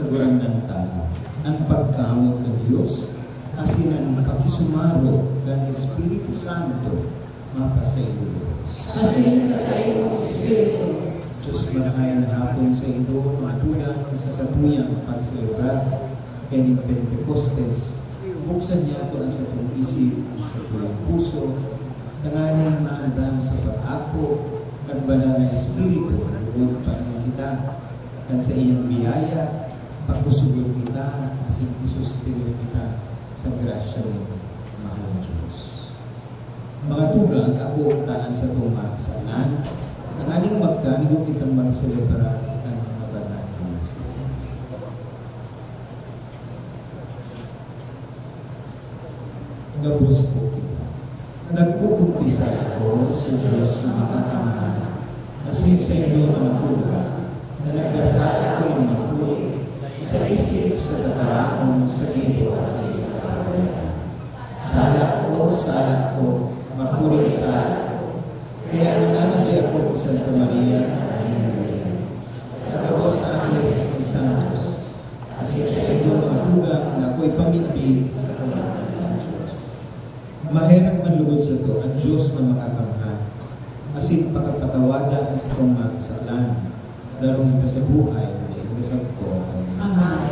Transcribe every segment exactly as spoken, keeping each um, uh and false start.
Kagurangnan tayo, an pagkamoot kan Dios asin an pakisumaro kan Espiritu Santo mapasaindo gabos. Asin sa saimong espiritu. Dios, marahay na hapon saindo, mga tugang, sa satuyang pagselebrar kaning Pentecostes. Buksan niyato an satong isip, an satuyang puso, tanganing maandam sa pag-ako kan Banal na Espiritu, lugod pa kita kan saiyang biyaya, pakusugon kita, asin isustenir kita sa grasya nin mahal na Dios. Mga tugang, akoon ta an satong mga kasalan, tanganing magkanigo kitang magselebrar kan mga banal na misteryo. Gabos po kita. Nagkukumpisal ako sa Dios na makakamahal, asin saindo, mga tugang, na nagkasala ako nin makuri sa isip, sa tataramon, sa gibo, asin sa pagdaya. Sala ko, sala ko, makuring sala ko. Kaya nananadya ako ki Santa Maria na Ina nin Birhen, sa gabos na anghel asin santos, asin saindo, mga tugang, na akoy pamidbid sa kamatan kan Dios. Maherak man lugod sato an Dios na makakamhan, asin pakapatawada an satong mga kasalan, darong kita sa buhay na daing kasagkor. Amen.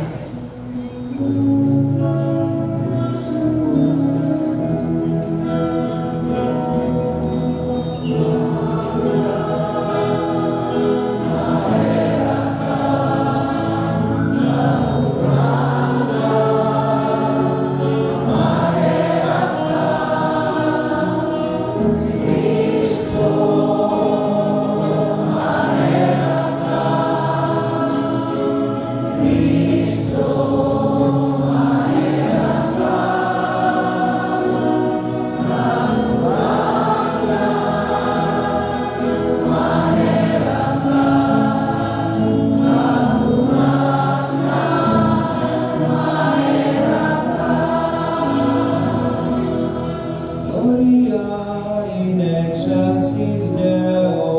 Gloria in excelsis Deo.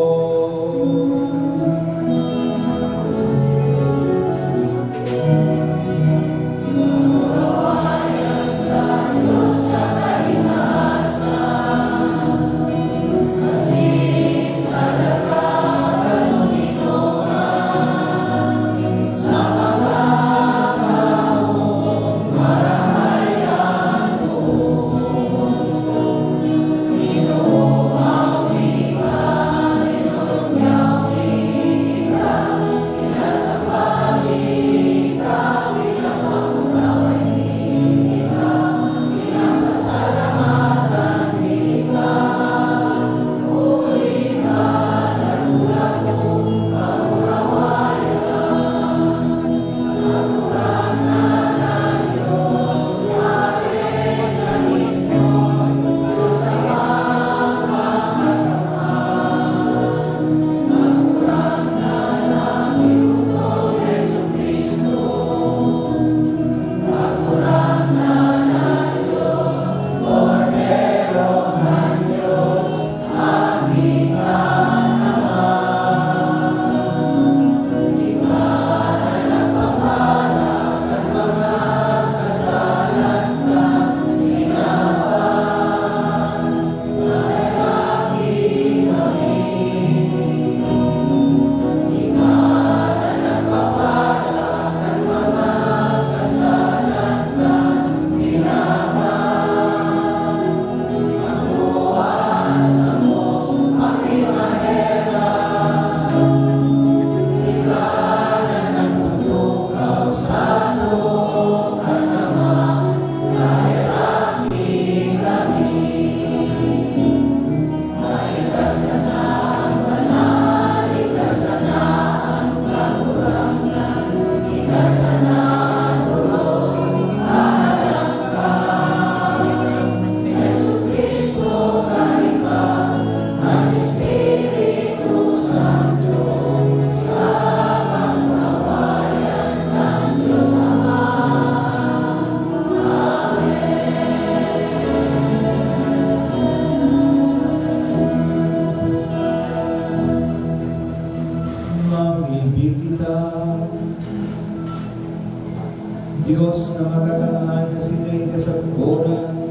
Dios na makakamhan, na sinda ika sa koran,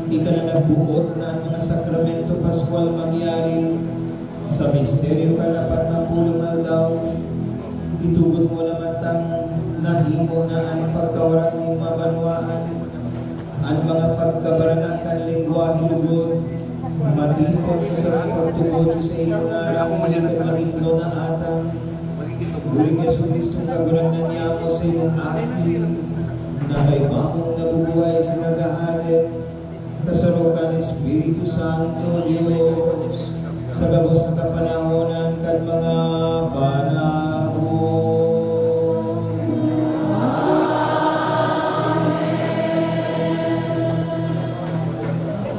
ika na nagboot na an mga sakramento paskwal mangyari. Sa misteryo kan apat na pulong aldaw, itugon mo naman tang nahimo na an pagkawarak nin mabanwaan, an mga pagkabarana kan lengwahe lugod, matipon sa sarong pagtubod sa imong ngaran, huli kan magin na atang. Huli kan Jesu-Cristo, Kagurangnan niamo, sa imong aki, na kaiba mong nabubuhay sa nagahade, kasaro kan Espiritu Santo, Dios, sa gabos na kapanahonan kan mga panahon.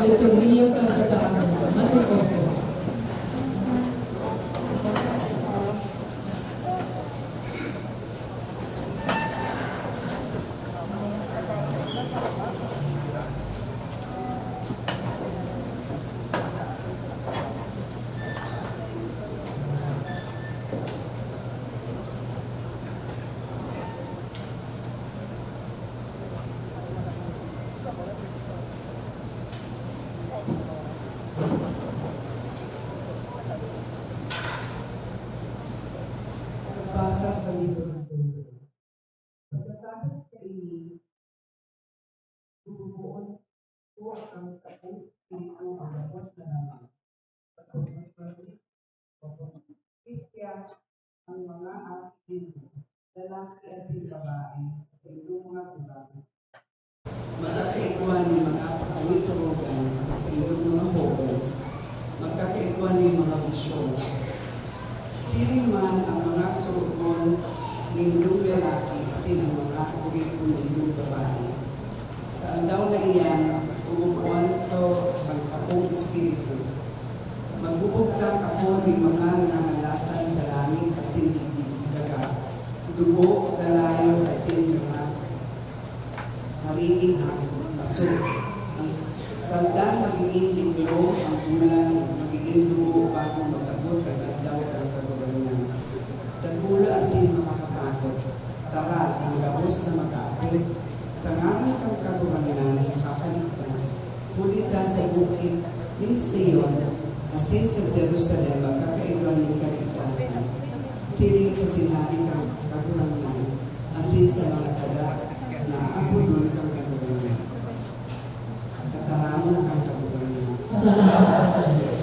Liturhiya kan Kataran, matubod. Pagbasa sa libro ng Toro. Pagkatapos kaini, bububuon ko ang sakong espiritu ang gabos na lamang. Pagkatapos ang mga aki ninyo, lalaki asin babae, sa inyong mga tugang. Magkakaigwa nin mga pangiturugan sa indong mga hoben, magkakaigwa nin mga bisyo. Siring man ang mga surugon nindong lalaki asin ang mga oripon nindong babae. Sa aldaw na iyan, bububuon ko ang sakong espiritu. Magbubugtak ako nin mga nangangalasan sa langit asin digdi, daga, dugo, kalayo, asin mga magigin aso, aso. Ang saldan magigin diglo, ang bulan magigin dugo bago mag-abot ang aldaw kan Kagurangnan. Dakula asin makakatakot. Tara, ang gabos na mag-aabot sa ngaran kan Kagurangnan makaligtas. Huli ta sa bukid nin Sion asin sa Jerusalem magkakaigwa nin kaligtasan, siring sa sinabi kan Kagurangnan, asin sa mga taga na aapodon kan Kagurangnan. Kataramon kan Kagurangnan. Salamat sa Diyos.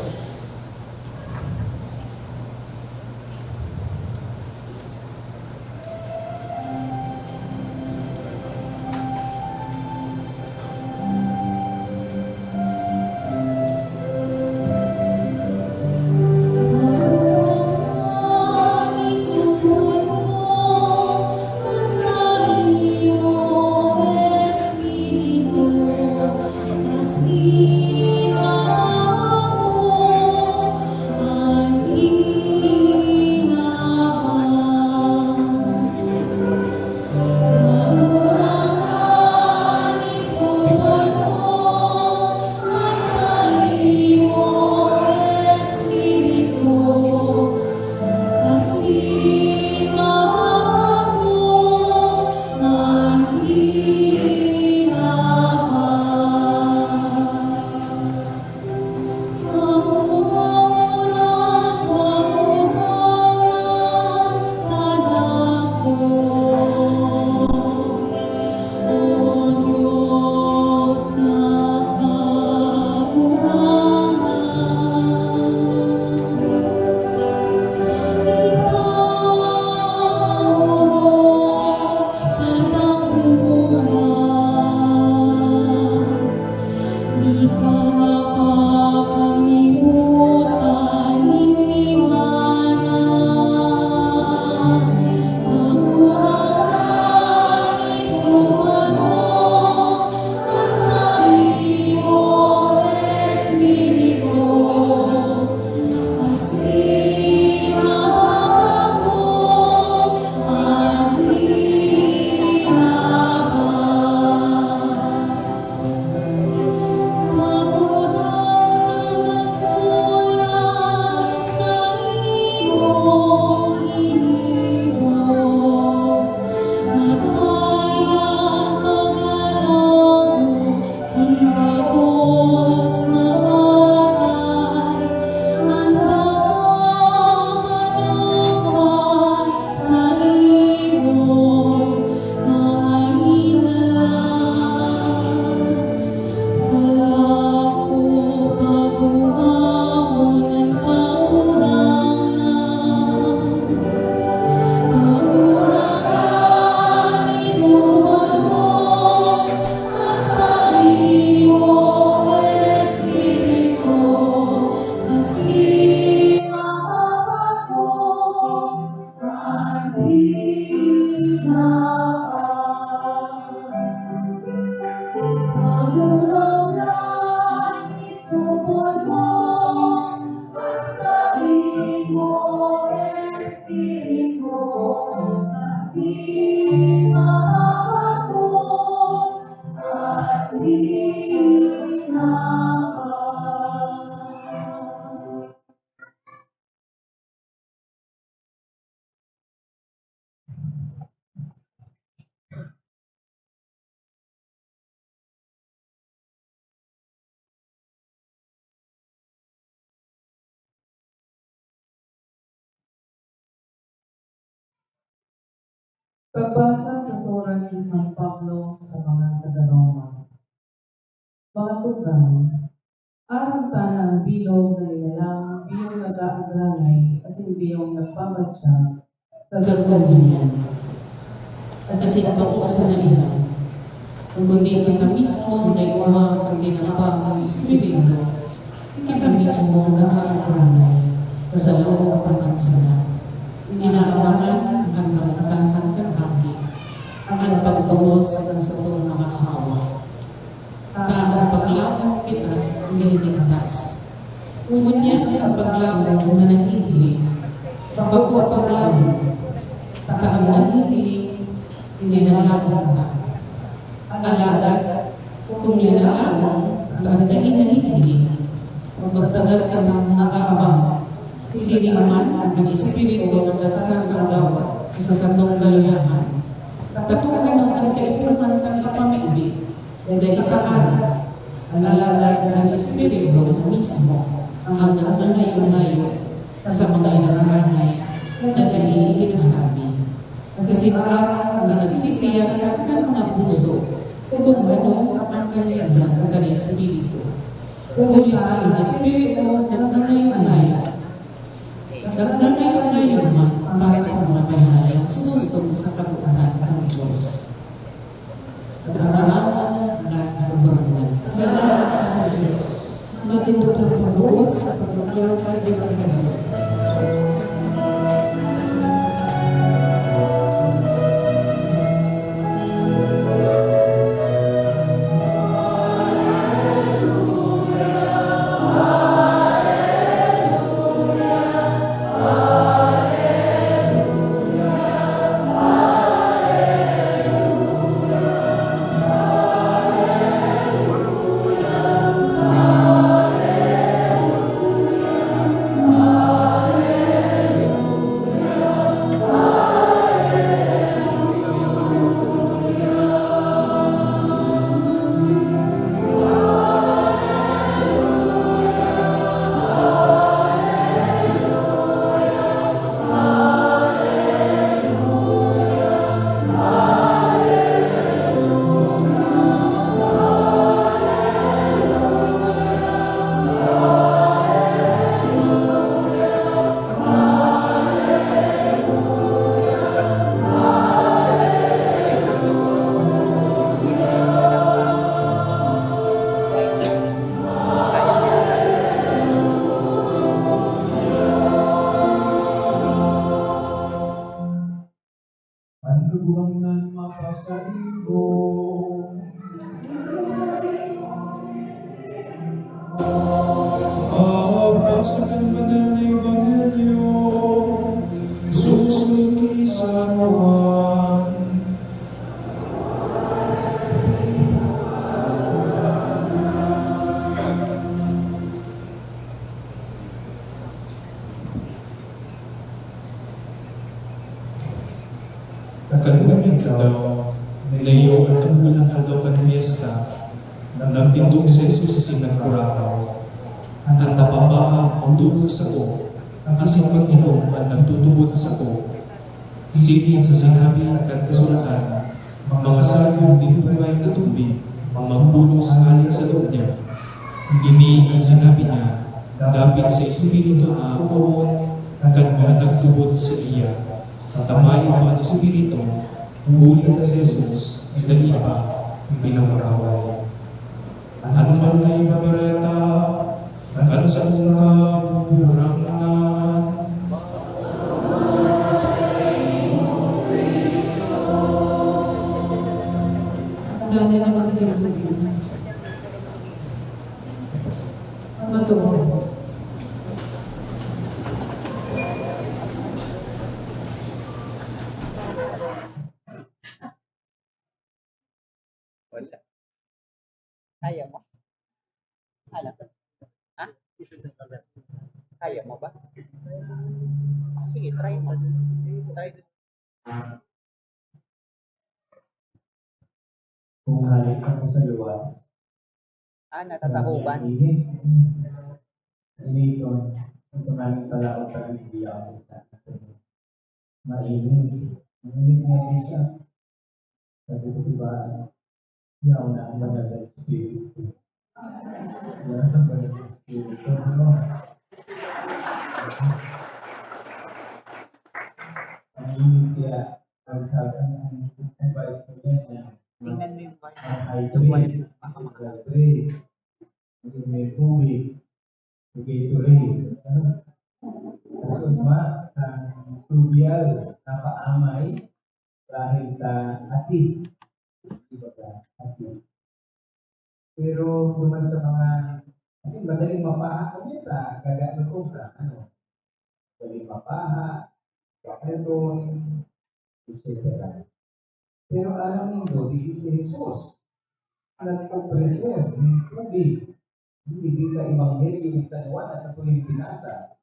Pagbasa sa surat ni San Pablo sa mga taga-Roma. Mga tugang, aram ta na an bilog na linalang biyong nag-aagranay asin biyong nagpapadyag sa gabos na ngunyan. Asin bako sana iyan, kundi kita mismo na igwa kan tinapang na Espiritu, kita mismo nag-aagranay sa laog kan pagsana. Inaabangan an kamugtakan kan aki, an pagtubos kan satong mga hawak. Ta an paglaom kita liligtas. Ngunyan an paglaom na nahihiling, bako paglaom, ta an nahihiling, linalaom ta. Alagad, kun linalaom ta an dai nahihiling, magtagal kitang nag-aabang, siring man an Espiritu an nagsasanggawa sa satong kaluyahan. Ta kun ano an kaipuhan tang ipamibi, dai ta aram. Alagad an Espiritu mismo an nagngangayo-ngayo sa mga inagranay na dai ikinasabi. Asin aram na nagsisiyasat kan mga puso kun ano an kahilingan kan Espiritu. Huli ta an Espiritu nagngangayo-ngayo, nagngangayo-ngayo man para sa mga banal na susog sa kabotan kan Dios. Nagkakaramon kan katotohanan. Salamat sa Diyos. Matindog na pagbuhos sa paglaklaw kan Ebanghelyo. An Kagurangnan mapasaindo. Pagbasa kan Banal na Ebanghelyo susugi San Juan. Kan unang aldaw, na iyo an dakulang aldaw kan pyesta, nagtindog si Jesus asin nagkurahaw, "An napapaha, mandolok sako, asin mag-inom an nagtutubod sako." Siring sa sinabi kan kasuratan, "Mga sayon nin buhay na tubig magbulos hale sa daog niya." Ini an sinabi niya dapit sa espiritu na akoon kan mga nagtubod saiya. Pagkamayo pa an espiritu, huli ta si Jesus dai pa pinamuraway. An Marahay na Bareta kan satong Kagurangnan. Dali naman kayo. Matuo. Wala. Kaya mo? Ano? Ha? Kaya mo ba? Ah, sige, try mo. Try mo. Kung halik ako sa luwas, Ah, natatahuban. Mainit. Initon, ito namin pala ang pag-ibig ako sa akin. Mainit. Ngunit nga di siya, sabi ko, "Diba, yaw na ang Banal na Espiritu." Yaw na ang Banal na Espiritu, ano? Ang init kaya, ang sabi, ang, ang advice ko niya na mag-, Tingnan mo yung wine. Mag-hydrate. Yung wine, baka mag- Hydrate. Yung may tubig. Gatorade. Ano? Kasugma, ang tubyal, napaamay, dahil ta ati. Di ba ka? Ati. Pero duman sa mga, kasi madaling mapaha, kami ta, kaga loob ka, ano? Madaling mapaha, kaputon, et cetera. Pero alam nindo, digdi si Jesus nag-ofrecer nin tubig. Digdi sa Ebanghelyo ni San Juan, sa huling binasa.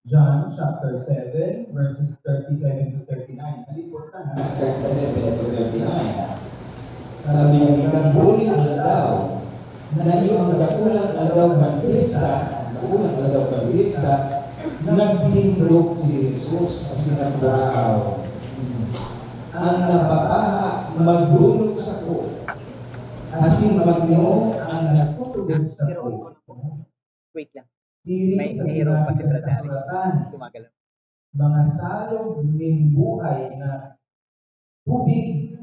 John chapter seven, verses thirty-seven to thirty-nine. Halipot na, ha? Thirty-seven to thirty-nine. Sabi niya, "Kan huling aldaw, na iyo ang dakulang aldaw kan fiesta, dakulang aldaw kan fiesta, nagtindog si Jesus asin nagkurahaw, 'An napapaha, magbulong sako, asin mag-inom an nagtutubod sako.'" Wait lang. Siring sa sinabi kan kasuratan, gumagalaw. Mga salog nin buhay na tubig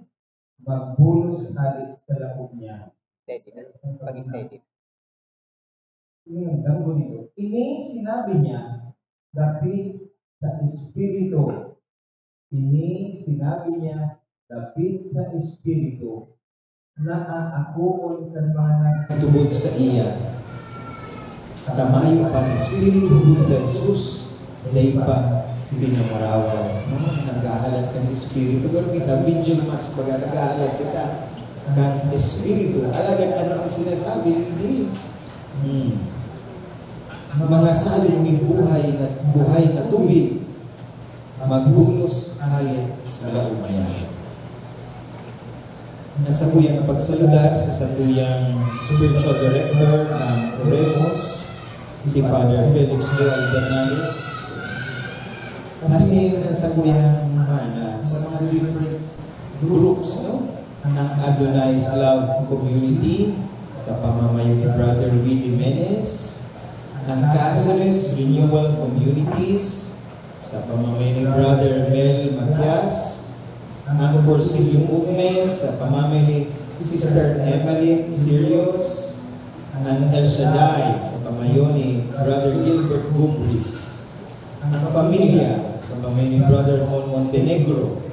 magbulos hale sa laog niya. Steady na. Pag-steady. Ini sinabi niya dapit sa Espiritu. Ini sinabi niya dapit sa Espiritu, naaakoon kan mga nagtubod saiya. Ta mayo pa an Espiritu huli ta Jesus dai pa pinamuraway. No? Naghahalat kan Espiritu. Pero kita, Vigil Mass, baga naghahalat kita kan Espiritu. Alagad ano ang sinasabi? Hindi. Hmm. Mga salog nin buhay na, buhay na tubig magbulos hale sa laog niya. An sakuyang pagsaludar sa satuyang spiritual director, ang Oremus, si Father Felix Joel Bernales. Asin an sakuyang mana sa mga different groups, no? Ang Adonai's Love Community sa pamamayo ni Brother Willie Menes, ang Caceres Renewal Communities sa pamamayo ni Brother Mel Matias, ang Cursillo Movement sa pamamayo ni Sister Emmeline Sirios, ang El Shaddai sa pamayo ni Brother Gilbert Bumbris, ang Familia sa pamayo ni Brother Mon Montenegro,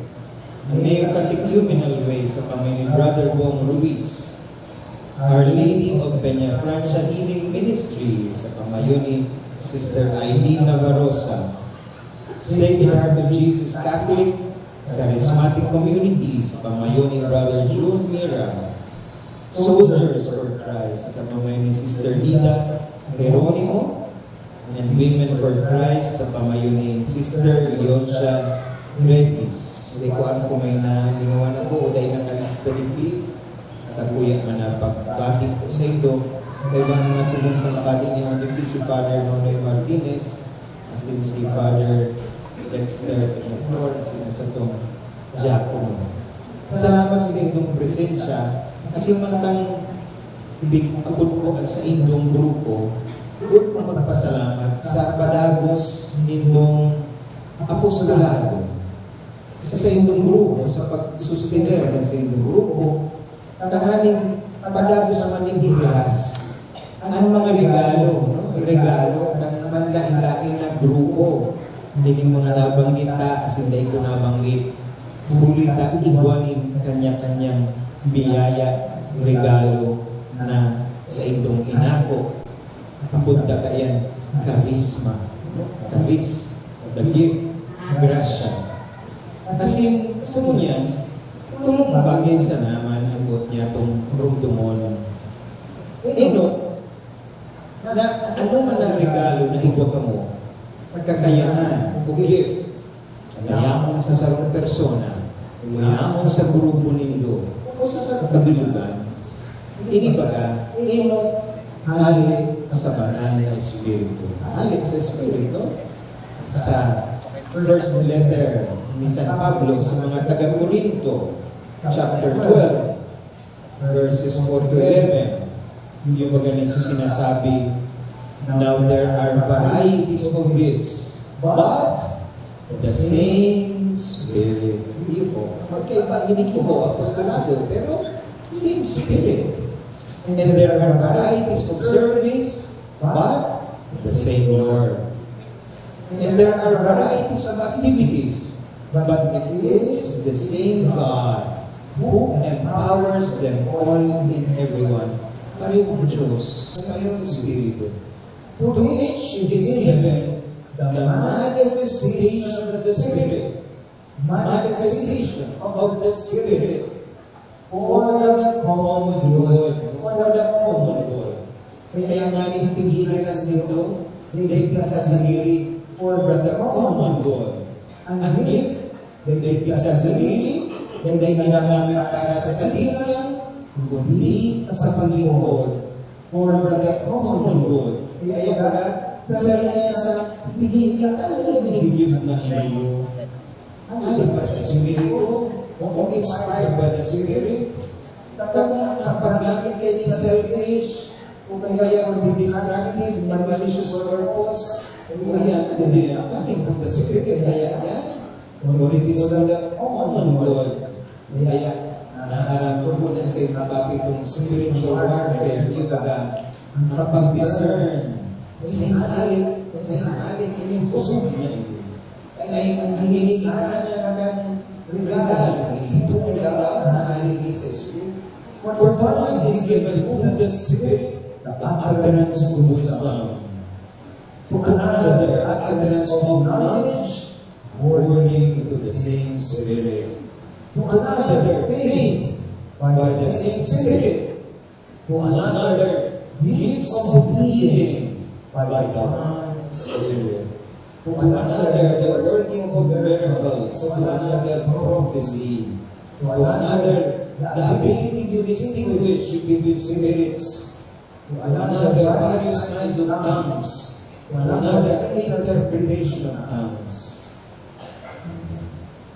ang Neo Catechumenal Way sa pamayo ni Brother Bong Ruiz, Our Lady of Peña Francia Healing Ministry sa pamayo ni Sister Eileen Navarrosa, Sacred Heart of Jesus Catholic Charismatic Community sa pamayo ni Brother June Mira, Soldiers for Christ sa pamayo ni Sister Nida Geronimo, and Women for Christ sa pamayo ni Sister Leoncia Regis. Di ko alam kung may nalingawan ako o dahil nakalista digdi. Sakuya man na pagbati ko sa indo, kay bang natulong pang padi niya digdi si Father Nonoy Martinez, asin si Father Dexter Peñaflor, asin sa tong diakono. Salamat sa indong presensya, asin mantang big-, apod ko at sa indong grupo, apod ko magpasalamat sa padagos nindong apostolado. Sa saindong grupo, sa pagsustener kan saindong grupo, tanganing padagos man nin ihiras an mga regalo, no? Regalo kan manlaen-laen na grupo. Ining mga nabanggit ta, asin dai ko nabanggit. Huli ta igwa nin kanya-kanyang biyaya, regalo na saindong inako. Apod ta kaiyan, karisma, no? Charis, the gift, grasya. Asin, sa ngunyan, tolong bagay sana man an boot niyatong rumdomon. Enot, na ano man ang regalo na igwa kamo, kakayahan o gift, mayamon sa sarong persona, mayamon sa grupo nindo, o sa sarong kabilugan, ini baga, enot hale sa Banal na Espiritu. Hale sa Espiritu, sa First letter ni San Pablo sa mga taga-Corinto, chapter twelve, verses four to eleven. Yung baga niso sinasabi, "Now there are varieties of gifts, but the same Spirit." Iyo po, magkaiba ang ginigibo, apostolado, pero same Spirit. "And there are varieties of service, but the same Lord. And there are varieties of activities, but it is the same God who empowers them all in everyone." Parehong Diyos, parehong Espiritu. "To each is given the manifestation of the Spirit." Manifestation of the Spirit for the common good. For the common good. Kaya nga nin pighihiras dito, dai pigsasadiri, for the common good. Ang gift, dai pigsasadiri, dai ginagamit para sa sadiri lang, kundi sa paglingkod for the common good. Kaya pala, sa rin sa pighihiras, ano na yung gift na inayo? Hali ba sa Espiritu o inspired by the Spirit? Tapos ang paggamit kayo ng selfish, o kaya for destructive and malicious purpose, o yan, ano na yan? Coming from the Spirit, kaya yan. Or it is for the common good. Kaya, naaraman ko na sa mga topic itong spiritual warfare, yung baga, ang pag-discern sa hinalit, sa hinalit, yung kusog na yun. Sa ang ginigikanan kan regalo, ito na ikaw na hali sa Espiritu. For to one is given through the Spirit the utterance of wisdom. To another, the utterance of knowledge, according to the same Spirit. To another, faith by the same Spirit. To another, gifts of healing by the one Spirit. To another, the working of miracles. To another, prophecy. To another, the ability to distinguish between spirits. To another, various kinds of tongues. To another, interpretation of tongues.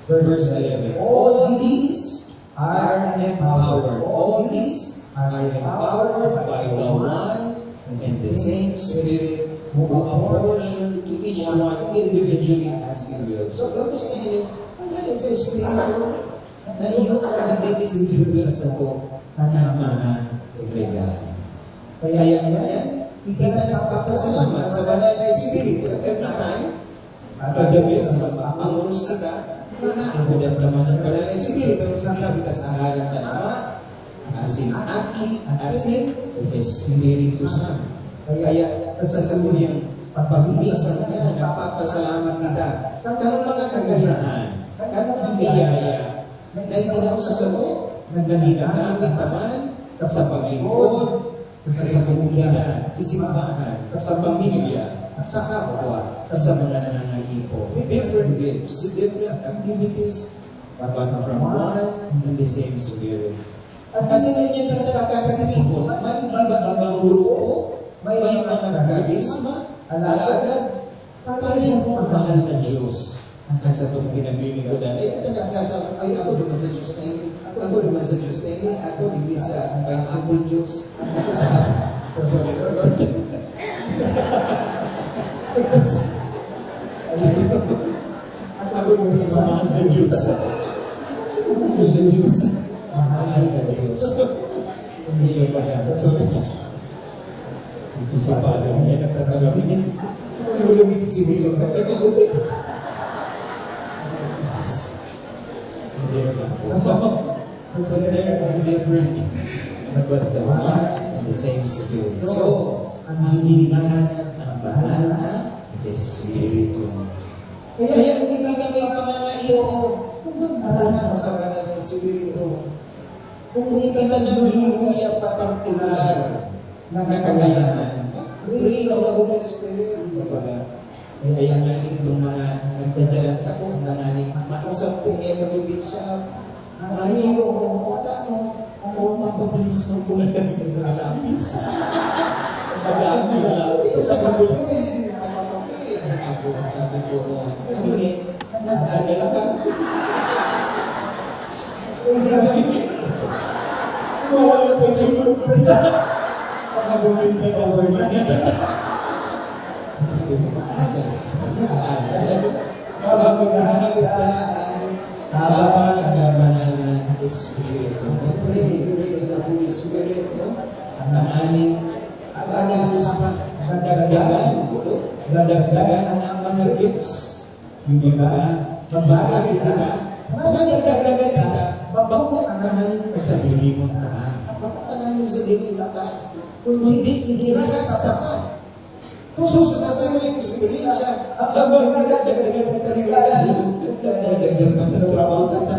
Verse eleven. All these are empowered. All these are empowered by the one and the same Spirit who apportioned to each one individually as He will. So, gabos na ini, ang galing sa Espiritu na iyo ang nagdidistribute sa to ng mga regalo. Kaya ngayon, kita nagpapasalamat sa Banal na Espiritu every time. Kada bes na magpanguros kita, naabudan ta man ang Banal na Espiritu. Ang sasabi ta sa ngaran kan Ama, asin Aki, asin Espiritu Santo. Kaya sa satuyang pagmisa niya, nagpapasalamat kita kan mga kakayahan, kan mga biyaya na itinao sa sato, na ginagamit ta man sa paglingkod, sa, sa komunidad, sa simbahan, sa pamilya, sa kapwa, sa mga nangangaipo. Different gifts, different activities, but from one and the same Spirit. Kasi ngunyan kita nakakatripon, man iba-ibang grupo, may mga karisma, alagad, parehong mahal na Diyos ang satong pinaglilingkodan. Eh, kita nagsasabi, "Ay, ako naman sa Diyos na ini. Ako naman sa Diyos na ini. Ako, hindi sa pineapple juice. Ako sa," sorry, Lord. "Ako naman sa mahal na Diyos." Mahal na Diyos. Mahal na Diyos. Hindi pa yan. Sorry. Ito si Father niya, nagtatanong niya. Nagulungit si Milo. Nagulungit. Hindi naman po. So there are different things, but the one and the same Spirit. So, ang ginikanan ang banal na Espiritu. Kaya kung kita may pangangaipo, magdara sa banal na Espiritu. Kung kita nagluluya sa partikular na kakayahan, pray to the Holy Spirit, kumbaga. Kaya nga itong mga nagdadalan sa ko, na nga ni, maisang po nga kami, Bishop. Ay, oo, oo, tama. Oo, Papa, please, magbuhat kami ng mga lapis. Pagdaan ng lapis sa kabulpe, sa kapapel. Ay, ako, sabi ko, oh, ano eh, Wala na po tayo. Baka bumili na ako. Baka bumili na ako. Tama ka, Banal na Espiritu. Pray, pray to the Holy Spirit, no? Tanganing pagdalos pa, madagdagan, no? Madagdagan ang mga gifts. Hindi ba? Magbahagi ka na. Madagdagan ka na. Bako tanganing sa bilingon ka. Bako tanganing sa bilingon ka. Kundi, hindi rasta pa. Susog sa sarong eksperyensya, habang nadadagdagan kita ng regalo, nadadagdagan ng trabaho kita.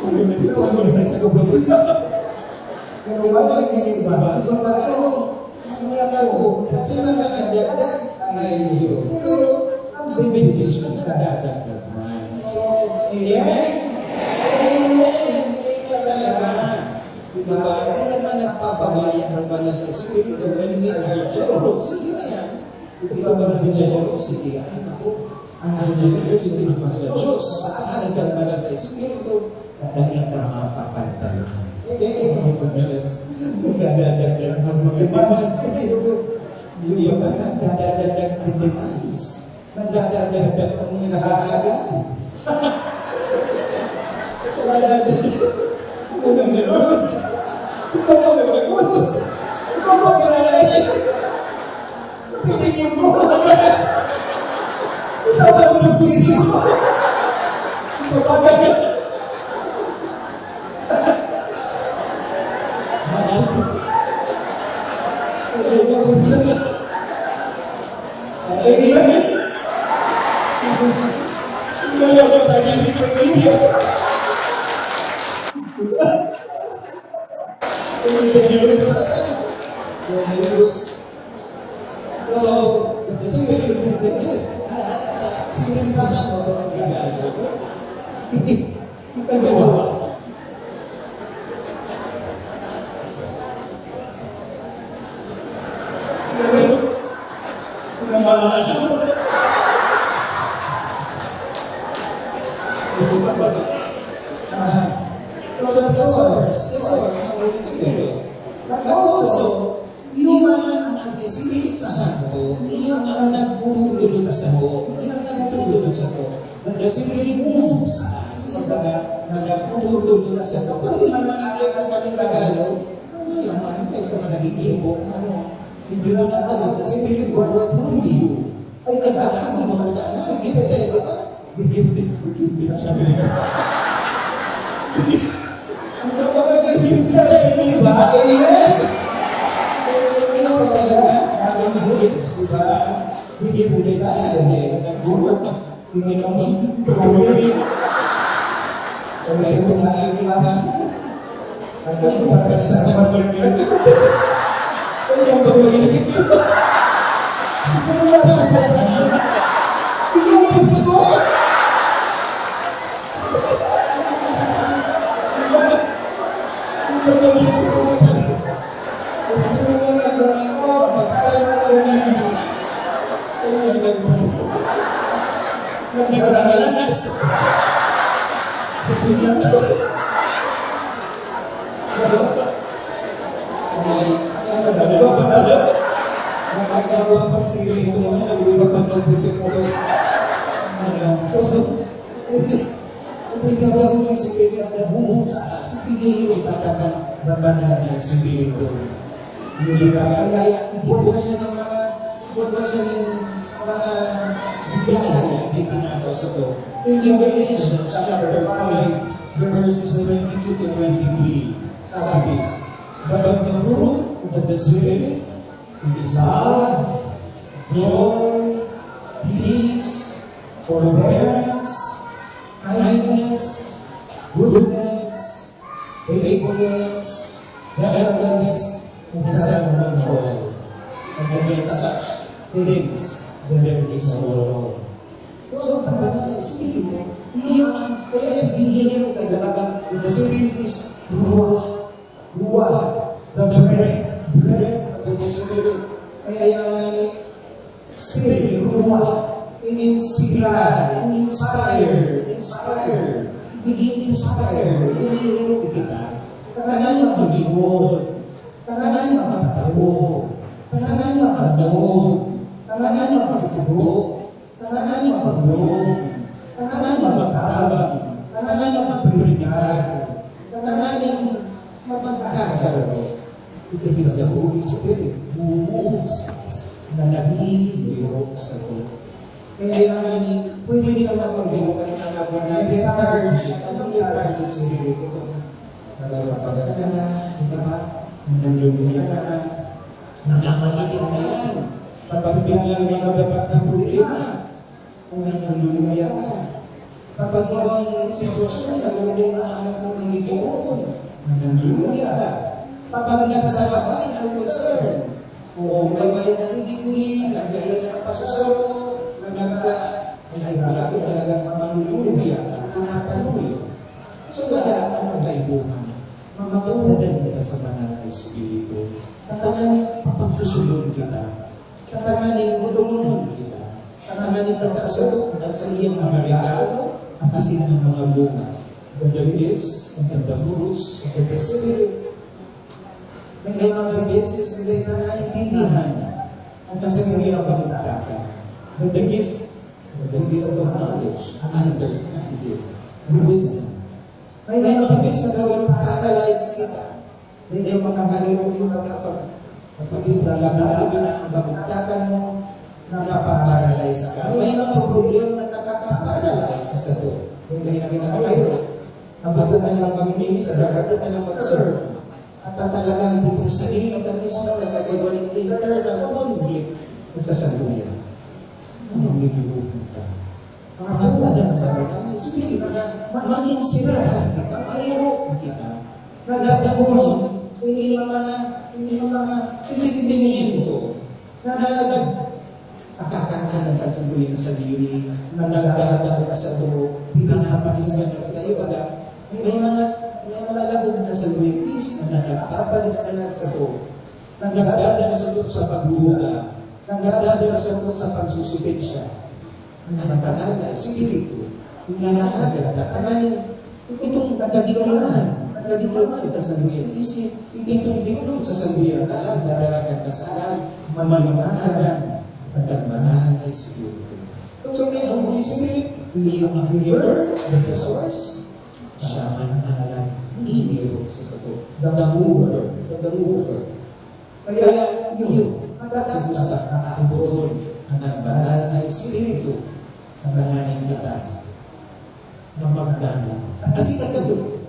Ano na ito? Ano na sa kababasa? Pero wala yung mga iba. Yung mga ano, ang mga tao, sila na nagdagdag. Ay, yun. Pero, ang benediction, nadadagdag man. So, amen? Amen! Amen talaga. Di ba? Kaya man nagpapabaya ang Banal na Espiritu when we are generous. Yun na yan. Ikaw ba ang generosity? Ay, naku. Ang generosity ng mga Diyos sa pangalan ng Banal na Espiritu, dahil na mapapantayan. Kaya ikaw ang madalas. Kung nadadagdag ang mga demands, hindi ba nadadagdag ang demands? Nagdadagdag ang mga nakakaga. Nagdadagdag. Unang ganun. Ito po, ito po. Ito po, ito po. Pitingin mo. Ito po, ito po. Ito po, ito po. So, the Spirit is the gift. Ah, sa Espiritu Santo ang regalo. Ikaw ba? So, the source, the source, the Holy Spirit. But also, iyo man ang Espiritu Santo, iyo ang nagtutulod sa to. Iyo ang nagtutulod sa to. The Spirit moves us. Kumbaga, nagtutulod sa to. Pag hindi man ang iyong kaming regalo, ay, ang mahal, ay, kung naging ibo, ano, you do not allow the Spirit to work through you. Ay, kailangan mo mga na, gifted, di ba? Gifted, gifted siya. Ano ba ba gifted siya? Di ba? Amen? Ano talaga? Ang gifts, di ba? Gifted siya, eh. Nagsulat na. Hindi kami. Hindi. Ang galing ko na, hindi ba? Ang galing ko na, So, ay, ano ba, ano ba, ano ba? Nakakawa pag sikreto mo, nagbiba pa ng pipit ko. Ano? So, hindi, hindi ka daw yung sikreto na buhos, ah, sige, yung patakan, babanal na sikreto. Hindi ba? Kaya, buhos siya ng mga, buhos siya ng mga biyaya, di tinataw sa to. In Galatians chapter five, verses twenty-two to twenty-three, sabi, "But the fruit of the Spirit is love, joy, peace, forbearance, kindness, goodness, faithfulness, gentleness, and self-control. And against such things there is no law." So, ang banal na espiritu, iyo ang kaya binihirog na talaga, the Spirit is ruah. Ruah, the breath, breath of the Spirit. Kaya nga ni Spirit, ruah, inspirar, inspire, inspire. Nag-i-inspire, nag-iirong kita. Tanganing maglingkod, tanganing magtao, tanganing magdangog, tanganing magtubo, tanganing magdolong, tanganing magtabang, tanganing magpredikar, tanganing magkasarado. It is the Holy Spirit who moves us, na nagbibiro sato. Kaya nga ni, pwede ka na maghinukat na nabon na lethargic. Anong lethargic spirit ito? Nagarapagal ka na, di ba? Nanluluya ka na. Namamating na yan. Kapag biglang may magapat na problema, ay nanluluya ka. Kapag ibang sitwasyon, nagkaroon na yung anak mo ng gigiboon, nanluluya ka. Kapag nagsarabay ang concern, o may bayan ng digdi, nagkahina ang pasusaro, nagka-, ay, grabe talaga, manluluya ka, pinapaluya. So, kaya, anong kaipuhan? Mamatungan kita sa banal na Espiritu. Tanganing pagkusulon kita. Tanganing tulungon kita. Tanganing kita sa, sa iyang mga regalo, asin ang mga bunga. The gifts and the fruits of the Spirit. May mga beses hindi na naintindihan ang sabi ng kamugtakan. The gift, the gift of knowledge, understanding, wisdom. May mga beses na paralyzed kita. Hindi mo makahirong yung mga pag-, pag-, labi-labi na ang kamugtakan mo, napaparalyze ka. May mga problema na nakakaparalyze sa to. Hindi na kita makahirong. Ang bago na lang mag-minister, bago na lang mag-serve. At ang talagang itong sarili ka mismo, nagkakaroon ng internal conflict sa sanduya. Anong gigibuhon ka? Mga bulan sa banal na Espiritu na mag-inspirahan kita, mayroon kita. Nagdagumon, hindi ng mga, hindi ng mga sentimiento na nag-, nagkakanta sa tuwing sa diri, na nagdadakop sa tuo, pinapalis ka na tayo, baga, may mga, may mga lagog na sa tuwing isip na nagpapalis ka na sa tuo, nagdadala sa tuo sa pagduda, nagdadala sa tuo sa pagsusupensya. Ang banal na Espiritu, inahagad na tanganing itong kadikloman, kadikloman kan sanduyang isip, itong diklom sa sanduyang kalag na daragan kasalan, maliwanagan kan banal na Espiritu. So, kaya ang Holy Spirit, iyo ang giver, the source, siya man ang nag-iniro sa sato. The mover, the mover. Kaya, iyo, pagkatapos na aaboton ang banal na Espiritu, tanganing kita magdanay. Kasi ikatlo,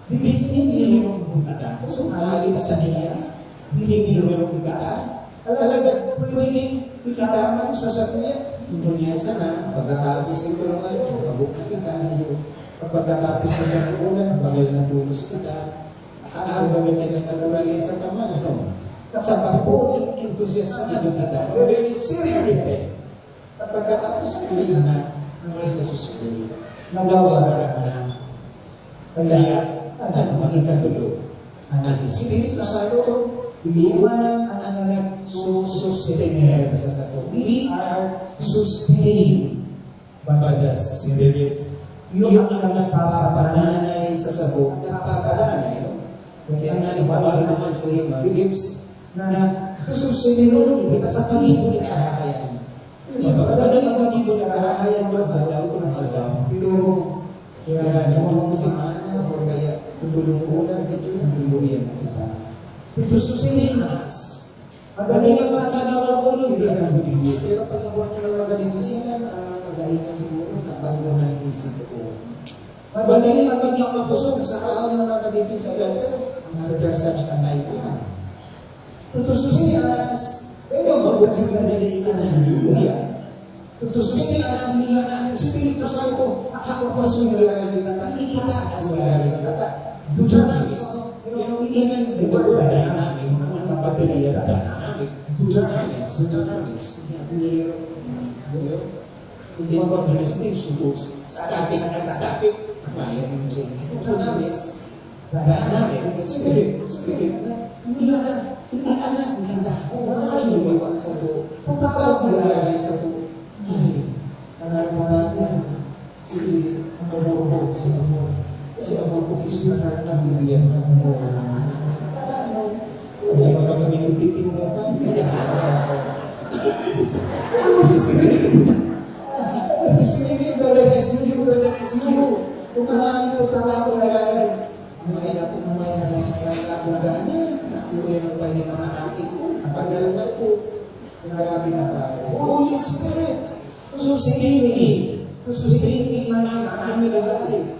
hinihirong kita. So, halik sa niya, hinihirong kita. Talaga, pwedeng kita man, so sa niya, ngunyan sana, pagkatapos ng tulong aldaw, pabuk na kita, iyo. Pagkatapos na sa ulan, bagal na tulos kita. Ang baga ka ng naturalesa naman, ano? Sa pagbuong entusiasmado kita, very spirited. Pagkatapos, hindi na, hindi na susunod. Nawawaran na. Kaya, ano ang ikatulo? Ang Espiritu Santo, iwan ang nagsusustener sa sato. We are sustained by the Spirit. Iyo ang nagpapadanay sa sato. Nagpapadanay, no? Kaya nga, nagpapalo naman sa iyo, mga gifts na susunod kita sa pag-ibo ng karahayan. Di ba? Madali mag-ibo ng karahayan, no? Aldaw, kung aldaw. Pero, kaya na, kung semana, o kaya, kung tulong ulan, medyo nagduduyan na kita. Ito susunod na. Madali ang magsabi ng ulo, hindi na nagduduyan. Pero pag nakuha niyo ng mga difisilan, ah, dahil na siguro, nagbago na ang isip ko. Madali ang maging makusog sa kahaw ng mga difisilan, pero after such a time na. Tutususin nas, pero mabuti na dali ka na, hallelujah. Tutususin nas, iyo na ang Espiritu Santo, hapos yung nirarali kita, ikita as nirarali kita. Dunamis, no? You know, even in the word dynamic, ang baterya dynamic, dunamis, dunamis. Hindi ko ang jurisdiction kung static at static. Bayan ng James. Dunamis. Dynamic. Spirit. Spirit na. Hindi na. Hindi anak. Hindi na. Kung ayaw mo iwan sa to. Kung baka mo nilagay sa to. Ay. Ang ano mo na niya? Si Amorbo. Amor. Si amor ko, sweetheart, ang Biblia. Ano? Ay, baka kami nagtitinuhan. Ano ba si Spirit? Ano ba si Spirit? Brother S U, Brother S U. Kung kumain ko, pag ako nararay. May na po, may na lang ang akong gana. Naku, yan ang pwede mga aki ko. Tagal na po. Grabe na pare. Holy Spirit, sustain me. Sustain me in my family life.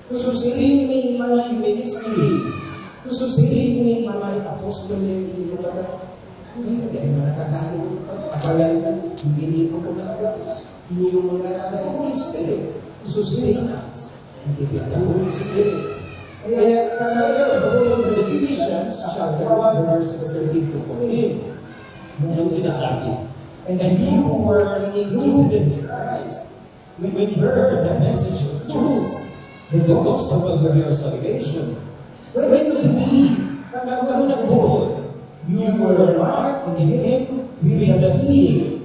Sustain me in my ministry. Sustain me in my apostolic. Hindi, hindi mo nakakalo. Tagal na. Hindi mo ko nakagapos. Hindi mo nararay. Holy Spirit, sustain us. It is the Holy Spirit. Kaya sa letter of Paul to the Ephesians, chapter one, verses thirteen to fourteen, anong sinasabi? And you were included in Christ when you heard the message of truth, the gospel of your salvation. When you believe, ka- kamo nagbuod, you were marked in Him with the seal.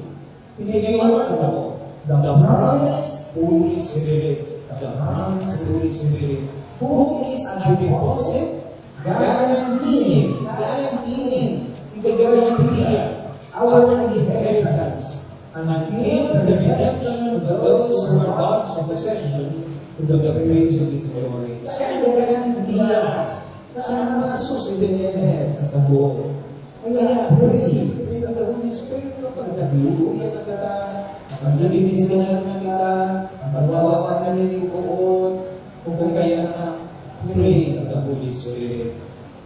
Sinayawan kamo, the promised Holy Spirit, the promised Holy Spirit, who is a deposit guaranteeing, guaranteeing, igagarantiya our inheritance until the redemption of those who are God's possession to the praise of His glory. Siya ang garantiya. Siya ang masusustenir sa sago. Kaya pray, pray to the Holy Spirit, no? Pag nagluya na kita, pag naninisinag na kita, pag nawawa na nin buot, o kung kaya na, pray to the Holy Spirit.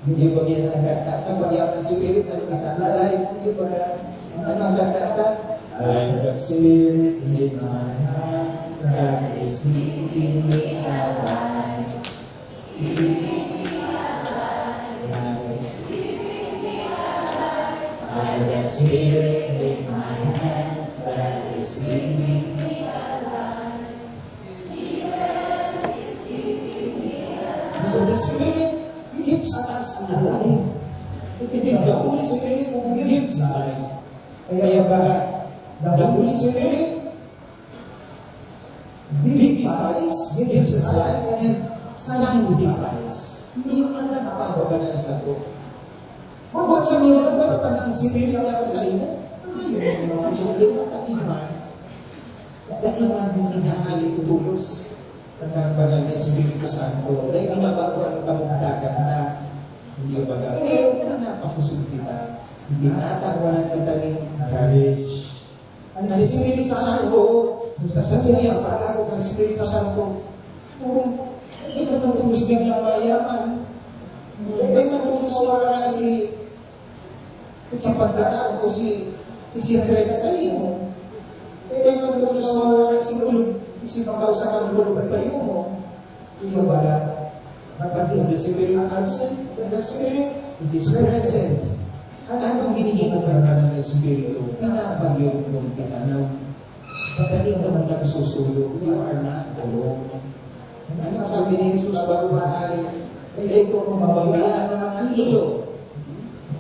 Yung bagay na nagkakata, pag yaman Spirit, ano kita na life, yung bagay, ano ang nagkakata? I've got Spirit in my heart, that is keeping me alive. I've got Spirit in my hand that is keeping me alive. So the Spirit keeps us alive. It is the Holy Spirit who gives life. Kaya baga, the Holy Spirit vivifies, gives us life, and sanctifies. Iyo ang nagpapabanal sato. Bukod sa mga barta ng Espiritu sa imo, ayaw mo mga problema, kaiman. Kaiman mo inahali tolos. Ang banal na Espiritu Santo, dahil binabago ang kamugtakan na. Hindi baga, pero pinapakusog kita. Tinatawan kita ng courage. Ang Espiritu Santo, sa satuya, pag-ako kan Espiritu Santo, kung di ka man tolos biglang mayaman, di man tolos mawara si, si pagkatao, si, si threat sa imo, di man tolos mawara si kulog, si pagkausakan kulog payo mo, Kumbaga, but is the Spirit absent? The Spirit is present. Anong ginigin ng Banal na Espiritu? Pinapagyumdum kita na pati ka mo nagsusulo, you are not alone. Ano ang sabi ni Jesus bago mag-ali? Ito kung mababayaan ng mga ilo.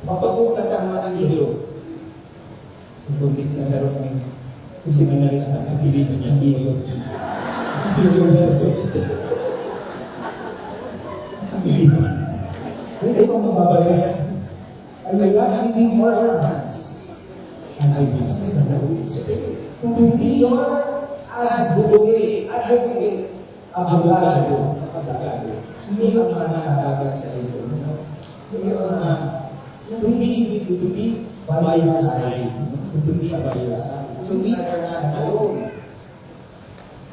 Mapagod ka tang mga ilo. Kundi sa sarong seminarista, apelido niya, Igo. Si Jonas. Apelido. Hindi ko mababayaran. I will not leave you orphans. And I will send the Holy Spirit to be your advocate. Advocate. Abogado, abogado. Hindi yung mga nataban sa ito, no? Hindi yung mga to be, to be by your side, no? To be by your side. So we are not alone.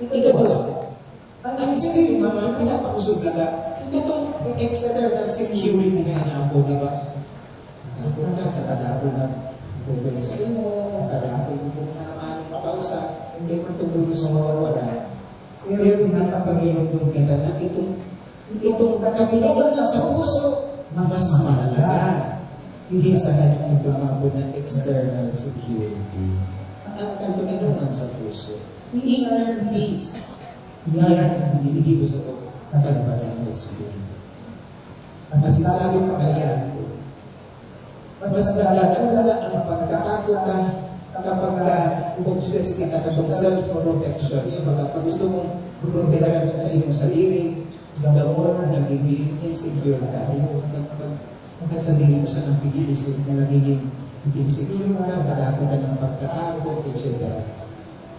Ikadua, ang Espiritu naman, pinapakusog kita. Itong external security na inapo, di ba? Takot ka, nakadakol na. Kung sa imo, kadakol mo kung ano-ano kausa, hindi man tutulos sa mawawala. Pero pinapagirumdum kita na itong, itong katoninongan sa puso na mas mahalaga kaysa kanyang ipamabot na external security. Ang katoninongan sa puso, inner peace, yan ang binibigay ko sa ito, ang kalipanan ng Espiritu. Ang sinasabi pa kaya, mas nadadala ang pagkatakot na Kapag ka obsessed kita katong self-protection, yung baga, pag gusto mong proteharan ang sa imong sadiri, the more nagiging insecure ka. Yung pag, pag, ang sadiri mo sa nang pag-iisip na nagiging insecure ka, kadako ka ng pagkatakot, et cetera.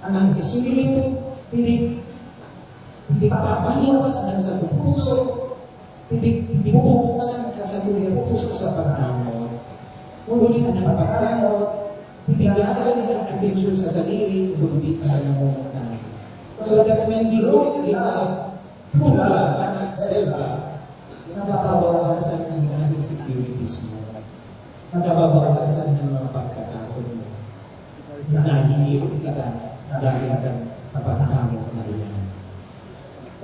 Ang espiritu, pi-, pigpapaniwas ang sa puso, pi-, pibubuksan ang sa tuyang puso sa pagkamoot. Ngunit ang pagkamoot, pigaali ang atensyon sa sadiri, kundi sa nangungutan. So that when we grow in love, true love and not self-love, nababawasan ang mga insecurities mo. Nababawasan ang mga pagkatakot mo. Nahihiling kita dahil kan pagkamoot na iyan.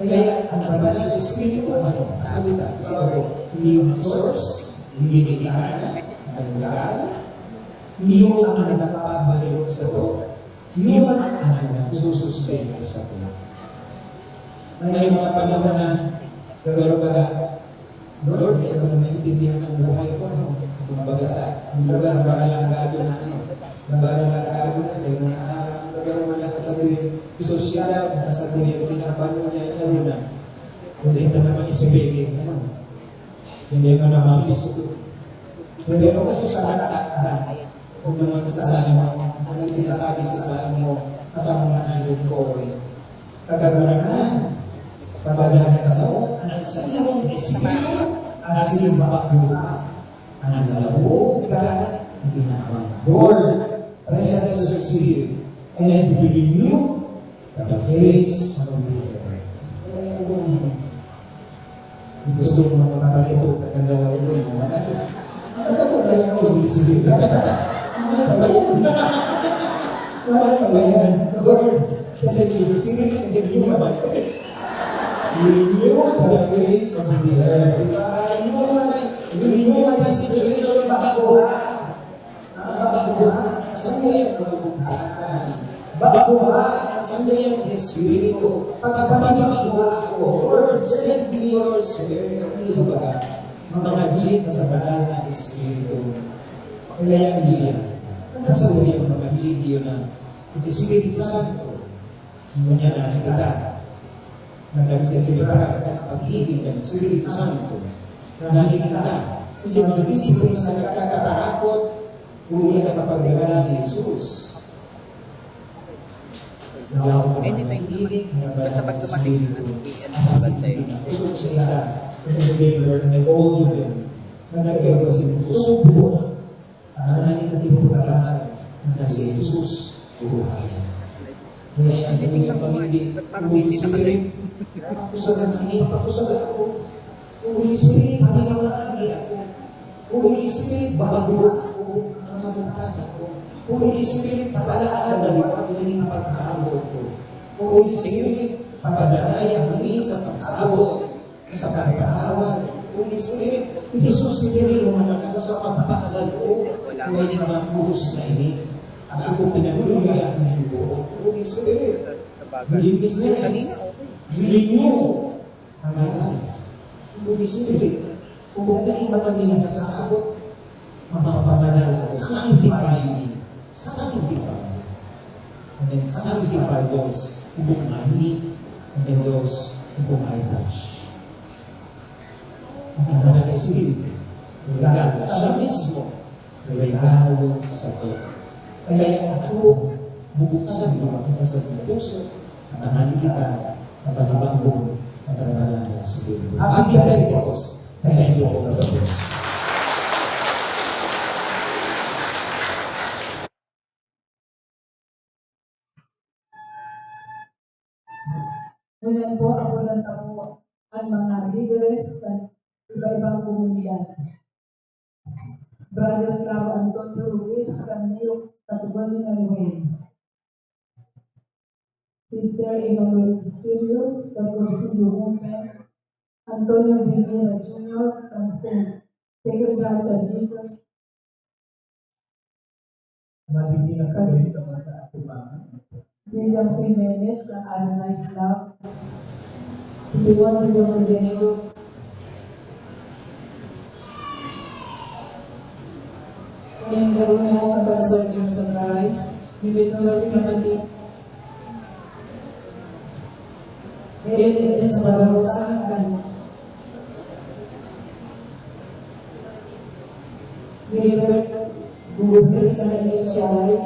Kaya ang banal na espiritu, ano, sabi ta, sabi ko, niyo ang source, ginigikanan, ang regalo, niyo ang nagpapabayot sa to, niyo ang nagsusustento sa to. May mga panahon na, pero baga, Lord, hindi ko na maintindihan ang buhay ko, ano? Kumbaga sa lugar, baralanggado na, ano? Baralanggado na, dahil mga araw, pero wala ka sa tuwing sosyedad, sa tuwing kinaban mo niya, ano na? Hindi ka na ma-spelling, ano? Hindi ka na ma-miss. Pero kung sa takda, kung naman sa Salmo, ano sinasabi sa Salmo, sa mga nandun ko, Kagurangnan, pagpadalan sa ang sa imong espiritu, asin baklo pa ang lawog ka ginawang. Lord, send us your spirit and renew the face of the earth. Kaya kung gusto mo magparito ka kan lalaw mo, wala. Ano ka po na lang kung isipin? Ano ba yan? Ano ba yan? Lord, kasi dito, sige, hindi nyo ba? Renew the face of the earth. Renew my, renew my situation, bago ha. Bago ha, ang samuyang mga bugtatan. Bago ha, ang samuyang espiritu. Pagpanibago ako, Lord, send me your spirit. Ano ba? Mga jin sa banal na espiritu. Kaya iya, ang samuyang mga jin, yun na, Espiritu Santo. Ngunyan na kita nagseselebrar kan paghiling kan Espiritu Santo. Dahil kita, si mga disipulos na nagkakatarakot, huli ka na pagdagana ni Jesus. Yaon ka na hiling na banal na Espiritu, at asin pinag-usog sa ila, and they were emboldened, na nagkaiba sa kusog. Tanganing iproklama na si Jesus buhay. Kaya ang sabi niya, pamilya, Holy Spirit, pakusaga kami, pakusaga ako. Holy Spirit, pinawaagi ako. Holy Spirit, bago ako ang kamugtakan ko. Holy Spirit, palaan na liwat ko ning pagkamoot ko. Holy Spirit, padanaya kami sa pagsabot. Sa pagpatawad, Holy Spirit, isusubiri mo naman ako sa pagpaksan ko kaining mga buhos na ini. Ako pinanluluya ang buhok. Holy Spirit, give me strength. Renew my life. Holy Spirit, kung dai man kami nasasabot, Mapapabanal ako. Sanctify me. Sanctify. And then sanctify those whom I meet, and then those whom I touch. Ang banal na Espiritu, regalo. Siya mismo, regalo sa sato. Kaya ako, bubuksan mo ang sa puso, at tanganin kita, at panibago ang banal na Espiritu. Happy Pentecost! Sa inyo po, brothers. Ngunyan po, abunan ta po ang mga lideres sa iba-ibang komunidad. Brother Claro Antonio Ruiz, kan Neo Categonia Nueve. Sister Emmanuel Basilius, kan Cursillo Movement, Antonio Vivera Junior, kan Saint, Sacred Heart of Jesus. Mabibigyan ka rin naman sa atubangan. William Jimenez, kan Adonai's Love. Ituan mo naman din ito. Ning Jeronimo, kan Soldiers of Christ. Melchor Timothy, Edith Espadarosa, kan Gilbert Gugupres, kan El Shaddai.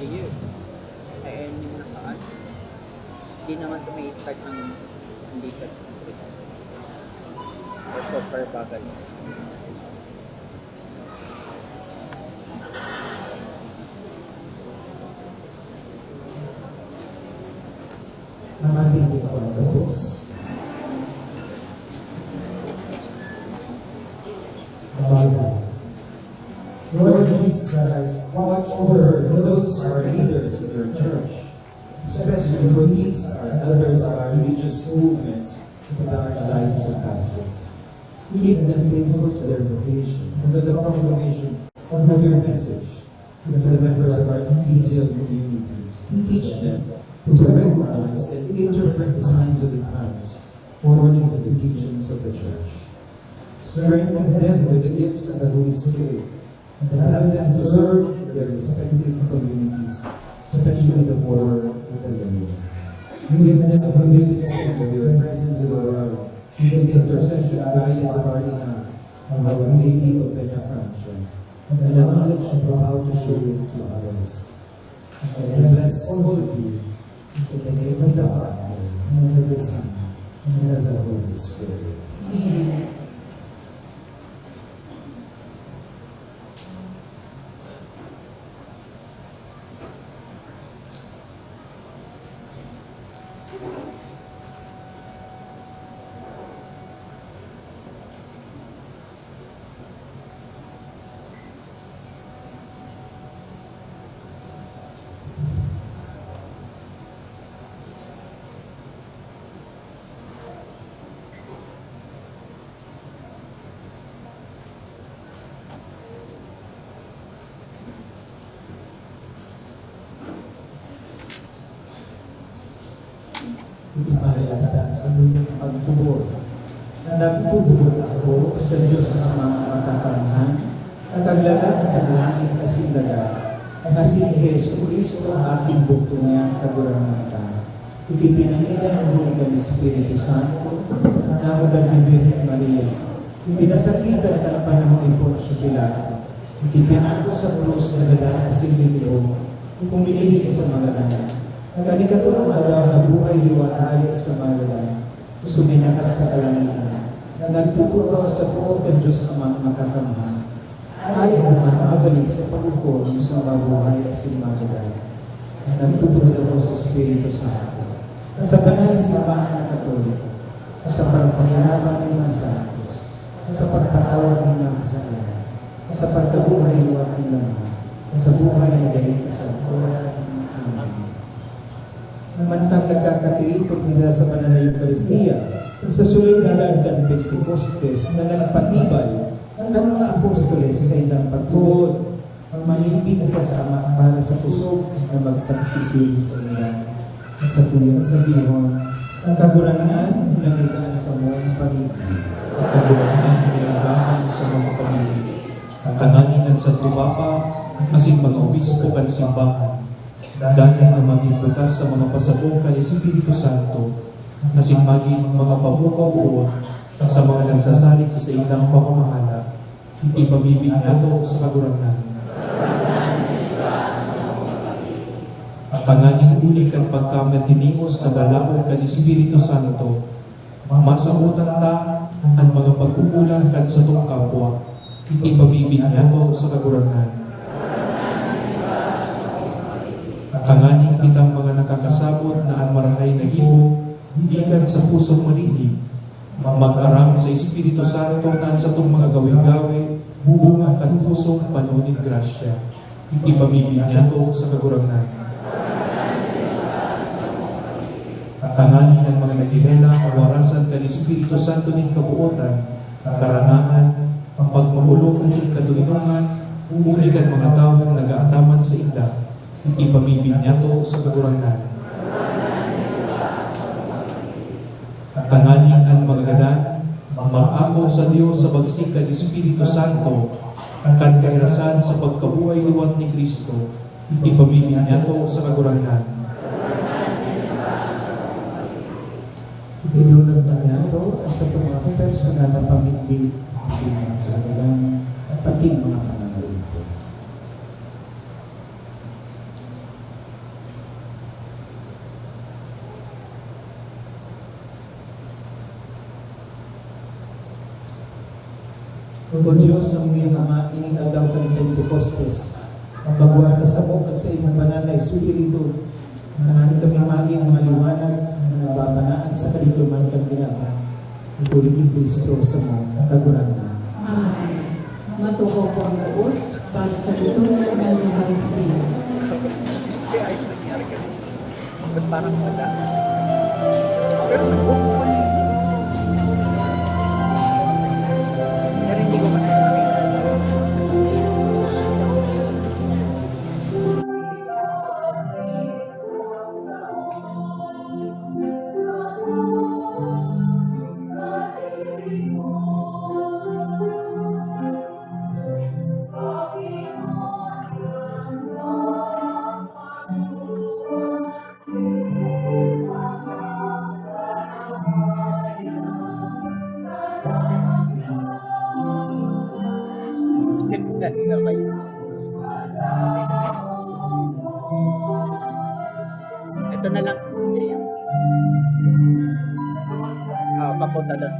Sige. Ay, ayun yung nakaan. Hindi naman ito may start ng hindi siya. Or super bagal. Ang ating Panginoon. Amen. Lord Jesus Christ, watch over those who are leaders in your church, especially for these are elders of our religious movements in the Archdiocese of Caceres. Keep them faithful to their vocation and to the proclamation of your message to the members of our ecclesial communities. Teach them to recognize and interpret the signs of the times according to the teachings of the Church. Strengthen them with the gifts of the Holy Spirit and help them to serve their respective communities, especially the poor and the lay. Give them a vivid sense of your presence in the world, with the intercession guidance of our Ina, our Lady of Peñafrancia, and the knowledge of how to show it to others. And I bless all of you in the name of the Father, and of the Son, and of the Holy Spirit. Amen. Ipahayag ta sa luyang pagtubod na nagtutubod ako sa Diyos Amang Makakamhan, na Kaglalang kan langit asin daga, asin ki Jesu-Cristo, aking bugtong niyang Kagurangnan ta. Ipinangidan huli kan Espiritu Santo, namuda ki Birhen Maria, pinasakitan kan panahon ni Poncio Pilato, ipinako sa krus, nagadan asin linibong, puminiling sa mga langit. Kan ikatolong aldaw nabuhay liwat hale sa mga gadan, suminakat sa kalangitan, nagtutukaw sa poon kan Diyos Amang Makakamhan. Hale duman mabalik sa paghukom sa mga buhay asin mga gadan. Nagtutubod ako sa Espiritu Santo, sa banal na simbahan na Katoliko, sa pagpangirapan nin mga santos, sa pagpatawad nin mga kasalanan, sa pagkabuhay liwat nin laman, sa buhay na dai kasagkoran. Amen. Mantang nagkakatiripon kita sa Banal na Eukaristia, sa solemnidad kan Pentecostes na nagpatibay kan mga apostoles sa indang pagtubod, manlimbing kita sa Ama para sa pusog na magsaksi siring sainda. Sa tuyang sabihon, ang Kagurangnan hinahigaan sa mga pamilya. Ang Kagurangnan hinahigaan sa mga pamilya. Tanganing kan Santo Papa, asin mga obispo kan simbahan, danay na magin bukas sa mga pasabong kan Espiritu Santo, asin magin mga pamukaw-boot sa mga nagsasalig sa saindang pamamahala. Ipamibi niyato sa Kagurangnan. Tanganing huli kan pagkamantiningos na balaog kan Espiritu Santo, masabotan ta an mga pagkukulang kan satong kapwa. Ipamibi niyato sa Kagurangnan. Tanganing kitang mga nakakasabot na an marahay na gibo gikan sa pusong malinig, mag-aram sa Espiritu Santo na an satong mga gawe-gawe bunga kan pusong pano nin grasya. Ipamibi niyato sa Kagurangnan. Tanganing an mga naghehelang mawarasan kan Espiritu Santo nin kabootan, karanahan, pagmakulog asin katoninongan, Huli kan mga tawong nag-aataman sainda, ipamibinyato sa Kagurangnan. Tanganing an mga gadan mag-ako sa Dios sa bagsik kan Espiritu Santo, kan kahirasan sa pagkabuhay liwat ni Cristo, ipamibinyato sa Kagurangnan. Idulag na niyato sa mga personal na pamigdi, asin mga kagadan, pati mga panangaipon. O Dios, samuyang Ama, ining aldaw kan Pentecostes, pagwara samo kan saimong banal na Espiritu, tanganing kami magin mga liwanag na nagbabanaag sa kadikloman kan kinaban. Huli ki Cristo samong Kagurangnan. Amen. Matukaw po ang gabos para sa liturhiya ng Eukaristia. Ba't parang wala? Pero nag-book ko eh. Pero hindi ko pa nakikita. Ito na lang. Oh, papunta doon.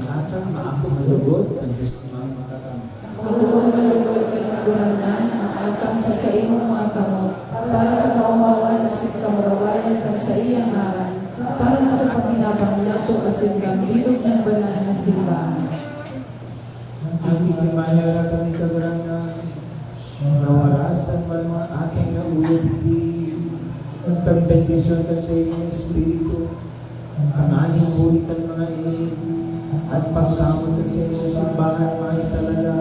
Atang maako man lugod kan Dios Amang Makakamtan. Akoon man lugod kan Kagurangnan an atang sa saimong mga kamot, para sa kaomawan asin kamurawayan kan saiyang ngaran, para na sa pakinabang nato asin kan bilog nin banal na simbahan. Aki, himaya kami, Kagurangnan, nawarasan man mga atang na uya digdi kan bendisyon kan saimong Espiritu. Tanganing huli kan mga ini, an pagkamoot kan saimong simbahan maitalaga,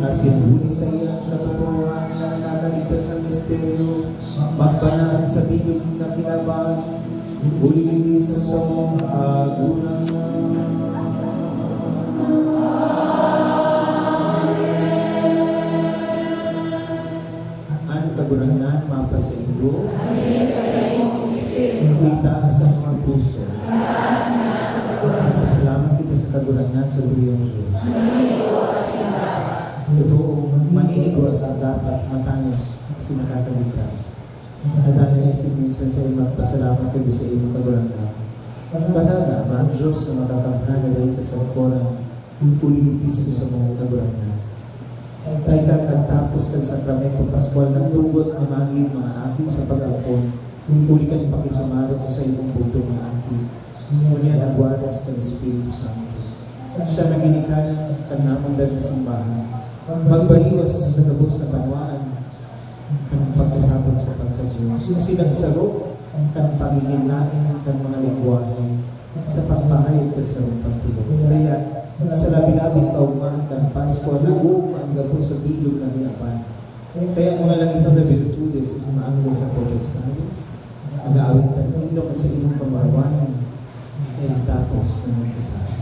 asin huli saiya an katotoohan na nakakaligtas sa misteryo, magbanal sa bilog na kinaban, huli ni Cristo sa mga kagurangnan. An Kagurangnan mapasaindo. Asin sa saimong espiritu. Itaas an mga puso. Itaas mo na sa Kagurangnan. Pasalamat kita sa Kagurangnan sa tuyang Dios. Maninigo asin dapat. Totoo, maninigo asin dapat, matangos, asin nakakaligtas. At danay asin minsan sa magpasalamat kami sa imo, Kagurangnan. Banal na Ama, Dios na makakamtan na dai kasagkoran, huli ni Cristo sa mga Kagurangnan. Tayo kan nagtapos kan Sakramento Pascual, nagtugot na magin mga aki sa pag-ampon, huli kan pakisumarog sa imong bugtong na aki, ngunyan nagwadas kan Espiritu Santo. Siya na ginikanan kan namundag na simbahan, magbariwas sa gabos na banwaan, kan pagkasabot sa pagka-Dios. Yung silang saro, kan pagigin lain, kan mga lengwahe, sa pagpahayag kan sarong pagtubod. Kaya, sa labi-labing kaugmahan kan Pasko, nag-uugma an gabos sa bilog na kinaban. Kaya ang mga langit na virtudes, sa mga angeles sa potestades, nag-aawit kan himno kan sa imong kamurawayan, kaya tapos na nagsasabi.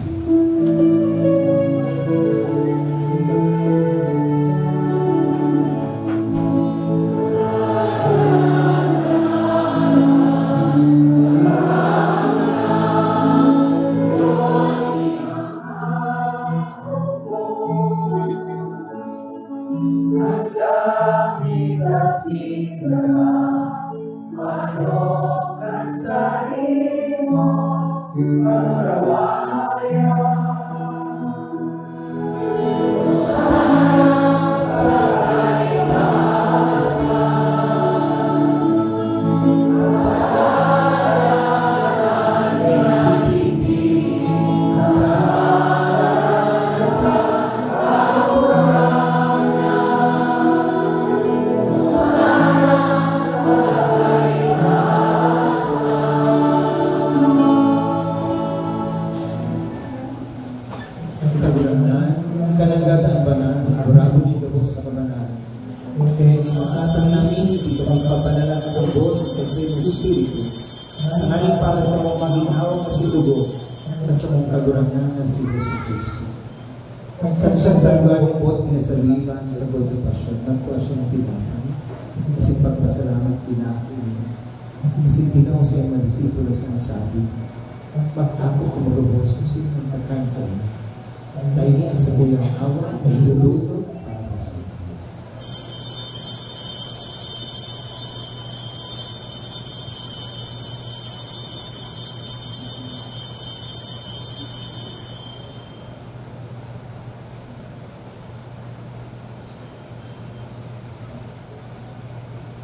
Ang Kagurangnan, ikananggad an banal, buragon nin gabos sa kabanalan. Kaya ni makatang namin, ito magpapadala ng abot sa iyong Espiritu. Tanganing para sa mga maginhawa na si Tugo, at sa mga Kagurangnan na si Jesu Cristo. Kan siya sa lugar ni Bot pinasabihan sa Concepcion, nagkua siya ng tinapay. Kasi pagpasalamat, kinakain niya. Kasi tinao sa mga disipulo sa nasabi, "Mag-ako ko magubos sa inyong pagkain kayo. Dahil niya sa kuyang awa, na hinuluto para sa inyo."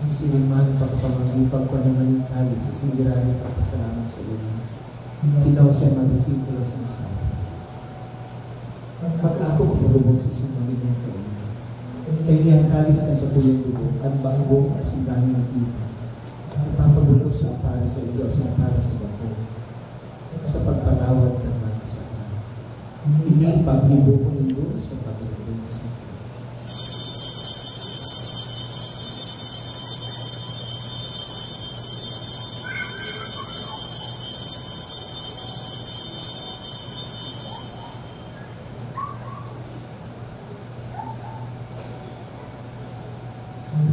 Ang sinuman, pagpamagipag ko naman yung kalis, kasi giraray pagpasalamat sa iyo. Tinao siya mga disipulo sa nasabi, "Mag-ako ko magubog sa simbahan niya kayo. Kaya niya ang kalis kan sakuyang dugo, kan bago at simbahan na tipa. Ipapabulos na para sa iyo at para sa bako, sa pagpatawad kan mga kasalanan. Ini paggibo ko nindo sa paggibo ko sa."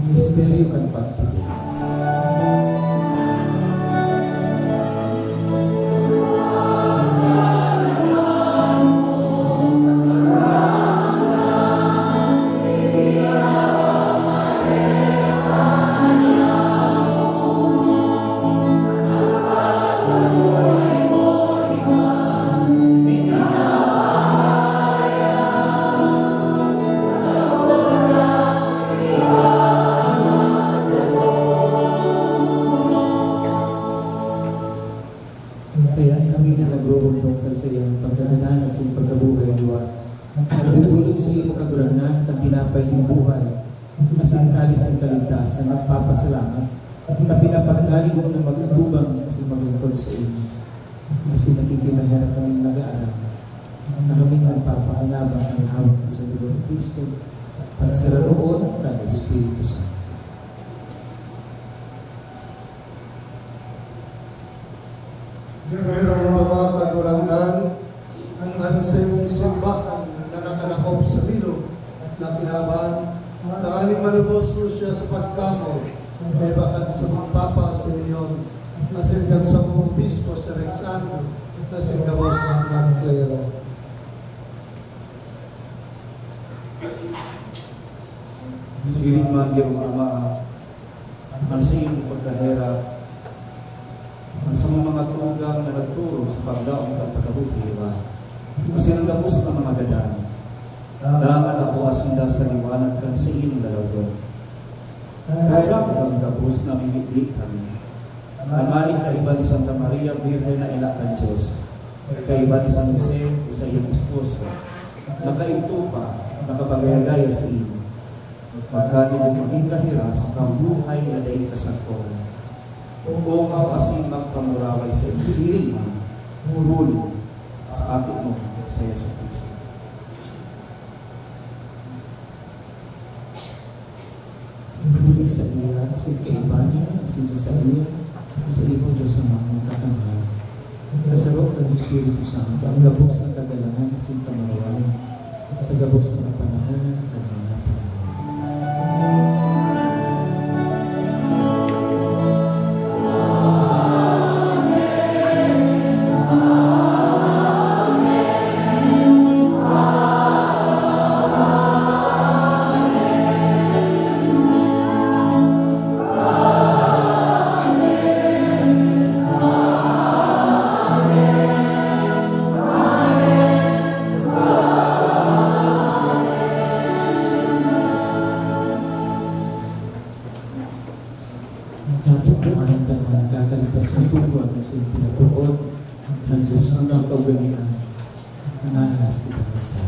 Misteryo kan pagtubod. Kaya kami na nagroromdom kan saiyang pagkagadan asin pagkabuhay liwat, nagdodolot sa imo, Kagurangnan, kan tinapay nin buhay, asin kalis nin kaligtasan, nagpapasalamat, ta pinapagkaligom na mag-atubang asin maglingkod saimo. Asin nakikimaherak kaming nag-aaram na kaming nagpapakinabang kan hawak na sandulong Cristo, pagsararoon kan Espiritu Santo. Giromdoma, Kagurangnan, an saimong simbahan na nakalakop sa bilog na kinaban, tanganing malubos mo siya sa pagkamoot kaiba kan samong Papa si Leon, asin kan samong Obispo si Alexandro, asin gabos na klero. Siring man, Giromdoma, an saimong pagkaherak, an samong mga tugang na nagturo sa paglaom kan pagkabuhay liwat, asin an gabos na mga gadan, dangan apuha sinda sa liwanag kan saimong lalawogon. Kaheraki kami gabos, namimibi kami. Tanganing kaiba ni Santa Maria, Birhen na ina kan Dios, kaiba ni San Jose, saiyang esposo, nakaidto pa, nakapagaya-gaya saimo, magkaligom magin kahiras kan buhay na daing kasagkoran. Omaw asin magpamuraway sa imo siring man, huli sa Aki mo, sa Jesu-Cristo. Huli saiya, asin kaiba niya, asin sa saiya, sa imo, Dios Ama, makakamay. Kasaro kan Espiritu Santo, an gabos na kagalangan asin kamurawayan, sa gabos na kapanahonan kan mga panahon. Nagkatutuhan kan mga nakakaligtas na tugon na sin pinatuod kan Dios na kaugalian. Nangangahas kita sa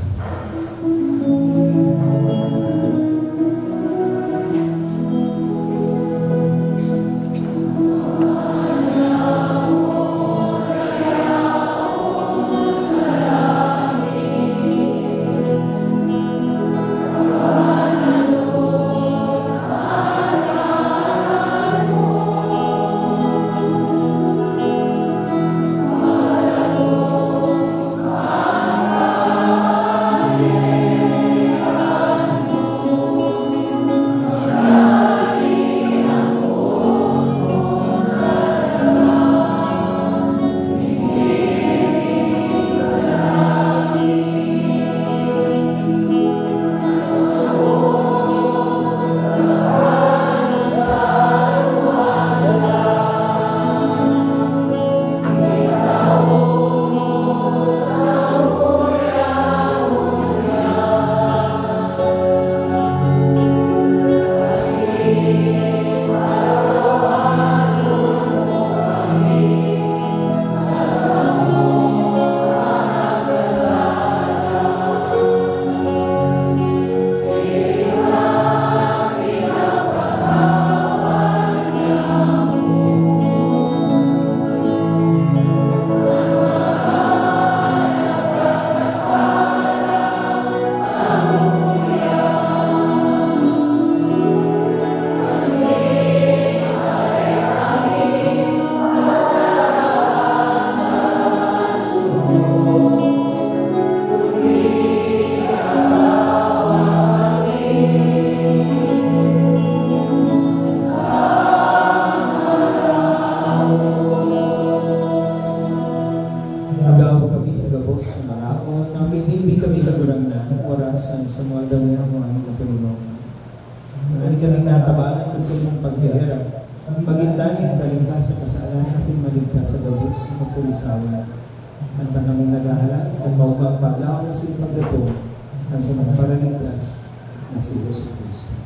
Agaw kami sa gabos na maraot, namimibi kami, Kagurangnan, oras na sa mga dami ang mga katoninongan. Hali kaming natabangan kan saimong pagkaherak, magin danay talingkas sa kasalan asin maligtas sa gabos na kapulisawan. Hantang kami naghahalat kan maogmang paglaom sa pagdatong kan samong Paraligtas na si Jesu-Cristo.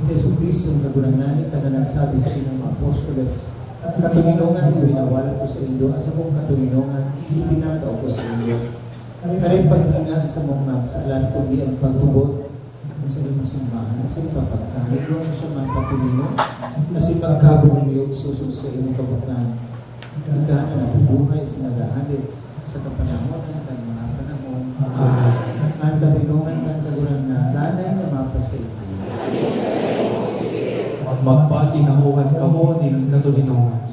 Jesu-Cristo, Kagurangnan, ika na nagsabi sa inyong mga apostoles, "Katoninongan ko winawalat ko saindo, an sakong katoninongan itinatao ko saindo." Kare paghinga an samong mga kasalan, kundi an pagtubod an saimong simbahan, asin papagkaigwa mo siya mapatulingo, asin magkabulong-liyog sosog sa imong kabutngan. Ika na nabubuhay asin naghahade sa kapanahonan kan mga panahon. Amen. An katoninongan kan Kagurangnan, danay na mapasaindo. Magpatinahohan kamo nin katoninongan.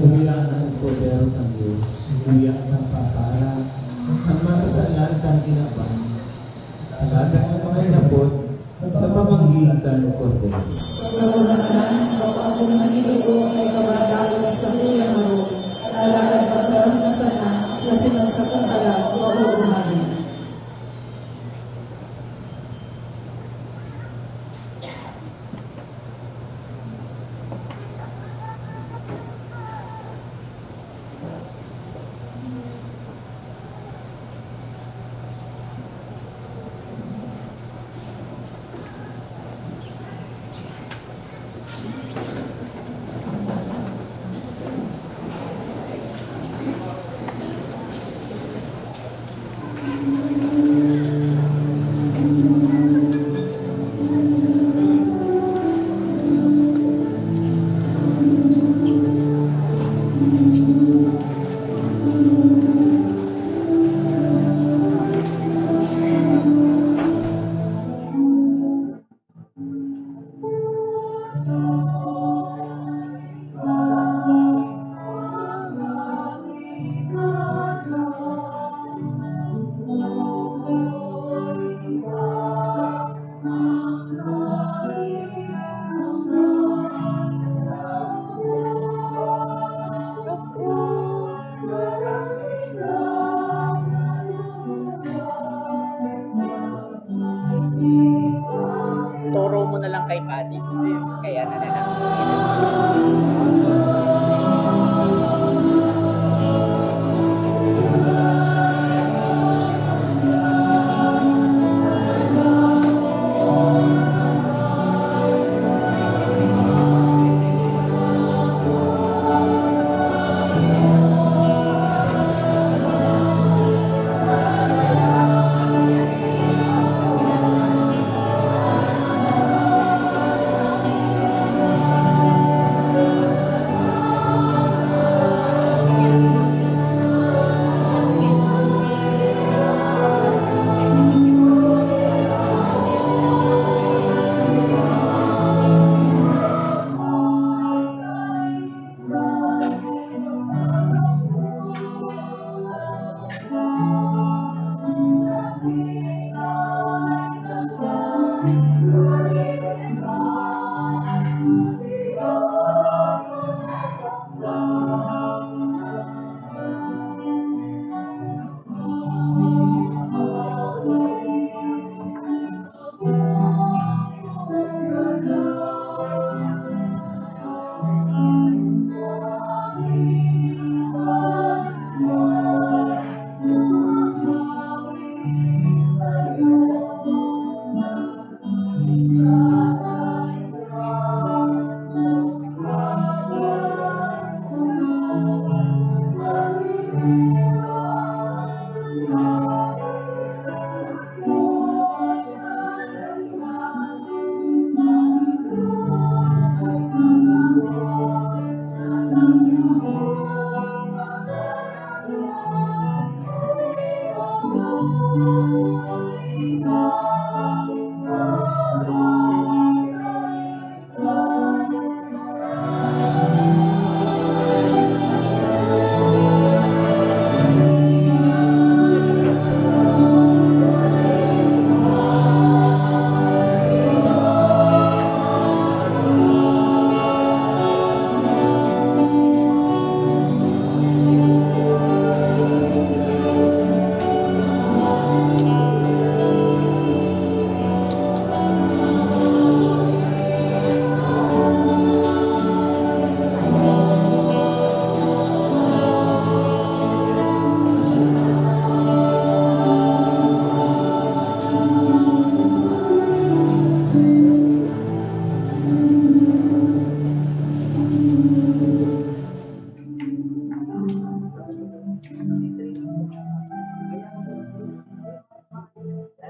Uya an Kordero kan Dios, uya an Nagpapaaram kan mga kasalan kan kinaban. Alagad an mga inapod sa pamanggi kan Kordero. Kagurangnan, bako ako na itugod na ikabarangay sa sakuyang harong, alagad pagkaron na sana na sinasakong kalag, bako buhaton. Turo mo na lang kay Padi. Kaya na na lang.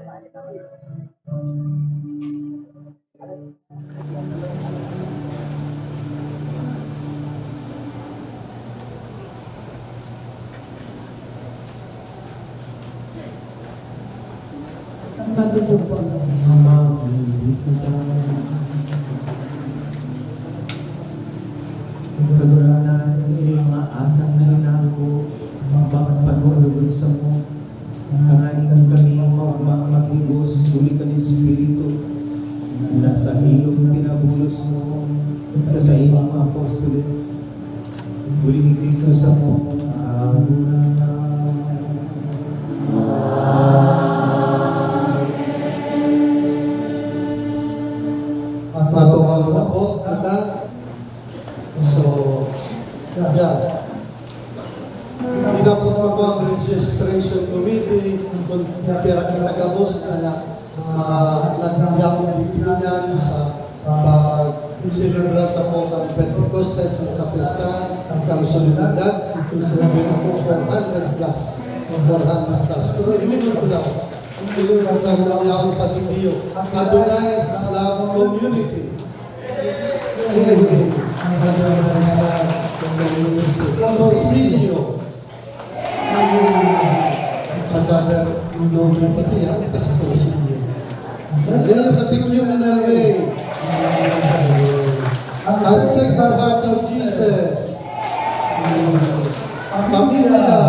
Matutupang Kagurangnan, ini mga akang na inako, magpanulugod sa mo. Tanganing kami maugmang maghigos huli kan Espiritu na sa hilom pinabulos mo sa saimong mga apostoles. Huli ni Cristo sa mga agurang. Matunga mo na po, kita. So, yeah. Inapod ko po ang registration committee kung pira kita gabos na, na mga nagyakong digdi niyan sa pag-celebrar ta po kan Pentecostes, ang kapistahan, kan solemnidad. Ito sinabi na po, four hundred plus. Four hundred plus. Pero iminul ko daw. Iminul ko daw na yaon pa digdiyo. Adonai Islam Community. Torsillo. Sa Brother Nonoy pati yan, kasi Torsillo. Ngayon sa Tigyo Manalway. Ang Sacred Heart of Jesus. Pamilya.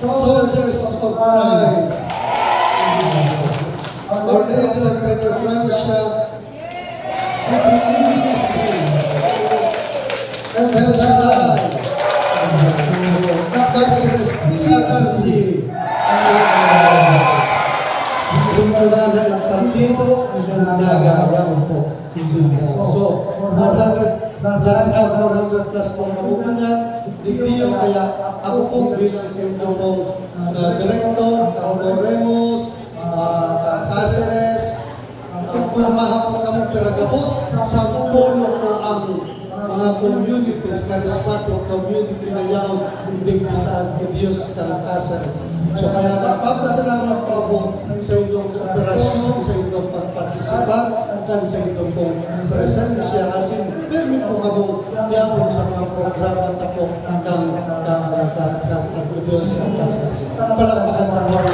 Soldiers of Christ. Our Lady of Peñafrancia. Ministry. El Shaddai. Caceres, C R C. Lingkuran na ang partido ng Naga. Yan po. So, four hundred plus, ah, four hundred plus po ang kabubuhan. Digdiyo, kaya ako po bilang sentro pong, ah, direktor, Tauro Remus, ah, Caceres, ah, kung mahapot kamo piragabos, sampulo po ang mga communities, charismatic community na yaon, digdi sa Arkidios kan Caceres. So, kaya nagpapasalamat po ako sa inyong kooperasyon, sa inyong pagpartisipar, kan sa inyong pong presensya. Asin, pirmi po kamong yaon sa mga programa ta po kan, kan, kan, kan Arkidios kan Caceres. Palakpakan ng mga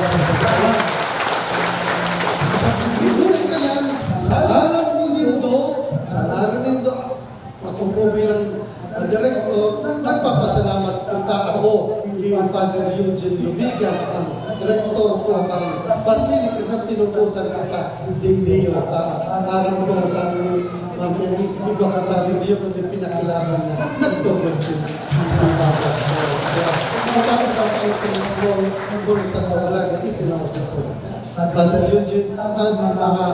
sa Didto kayan, sa ngaran po nindo, sa ngaran nindo, ako po bilang, ah, direktor, nagpapasalamat kita ako kay Father Eugene Lubigan, ang rektor po kan Basilica na tinugutan kita digdiyo. Ah, aram ko, sabi ni Ma'am Amy, "Di ko ako tali diyo, kundi pinakilaban niya." Nagtugod siya. Matapos ang pagkakas mo, ang bulsa ko, wala, ganito na ako sa po. Father Eugene, ang mga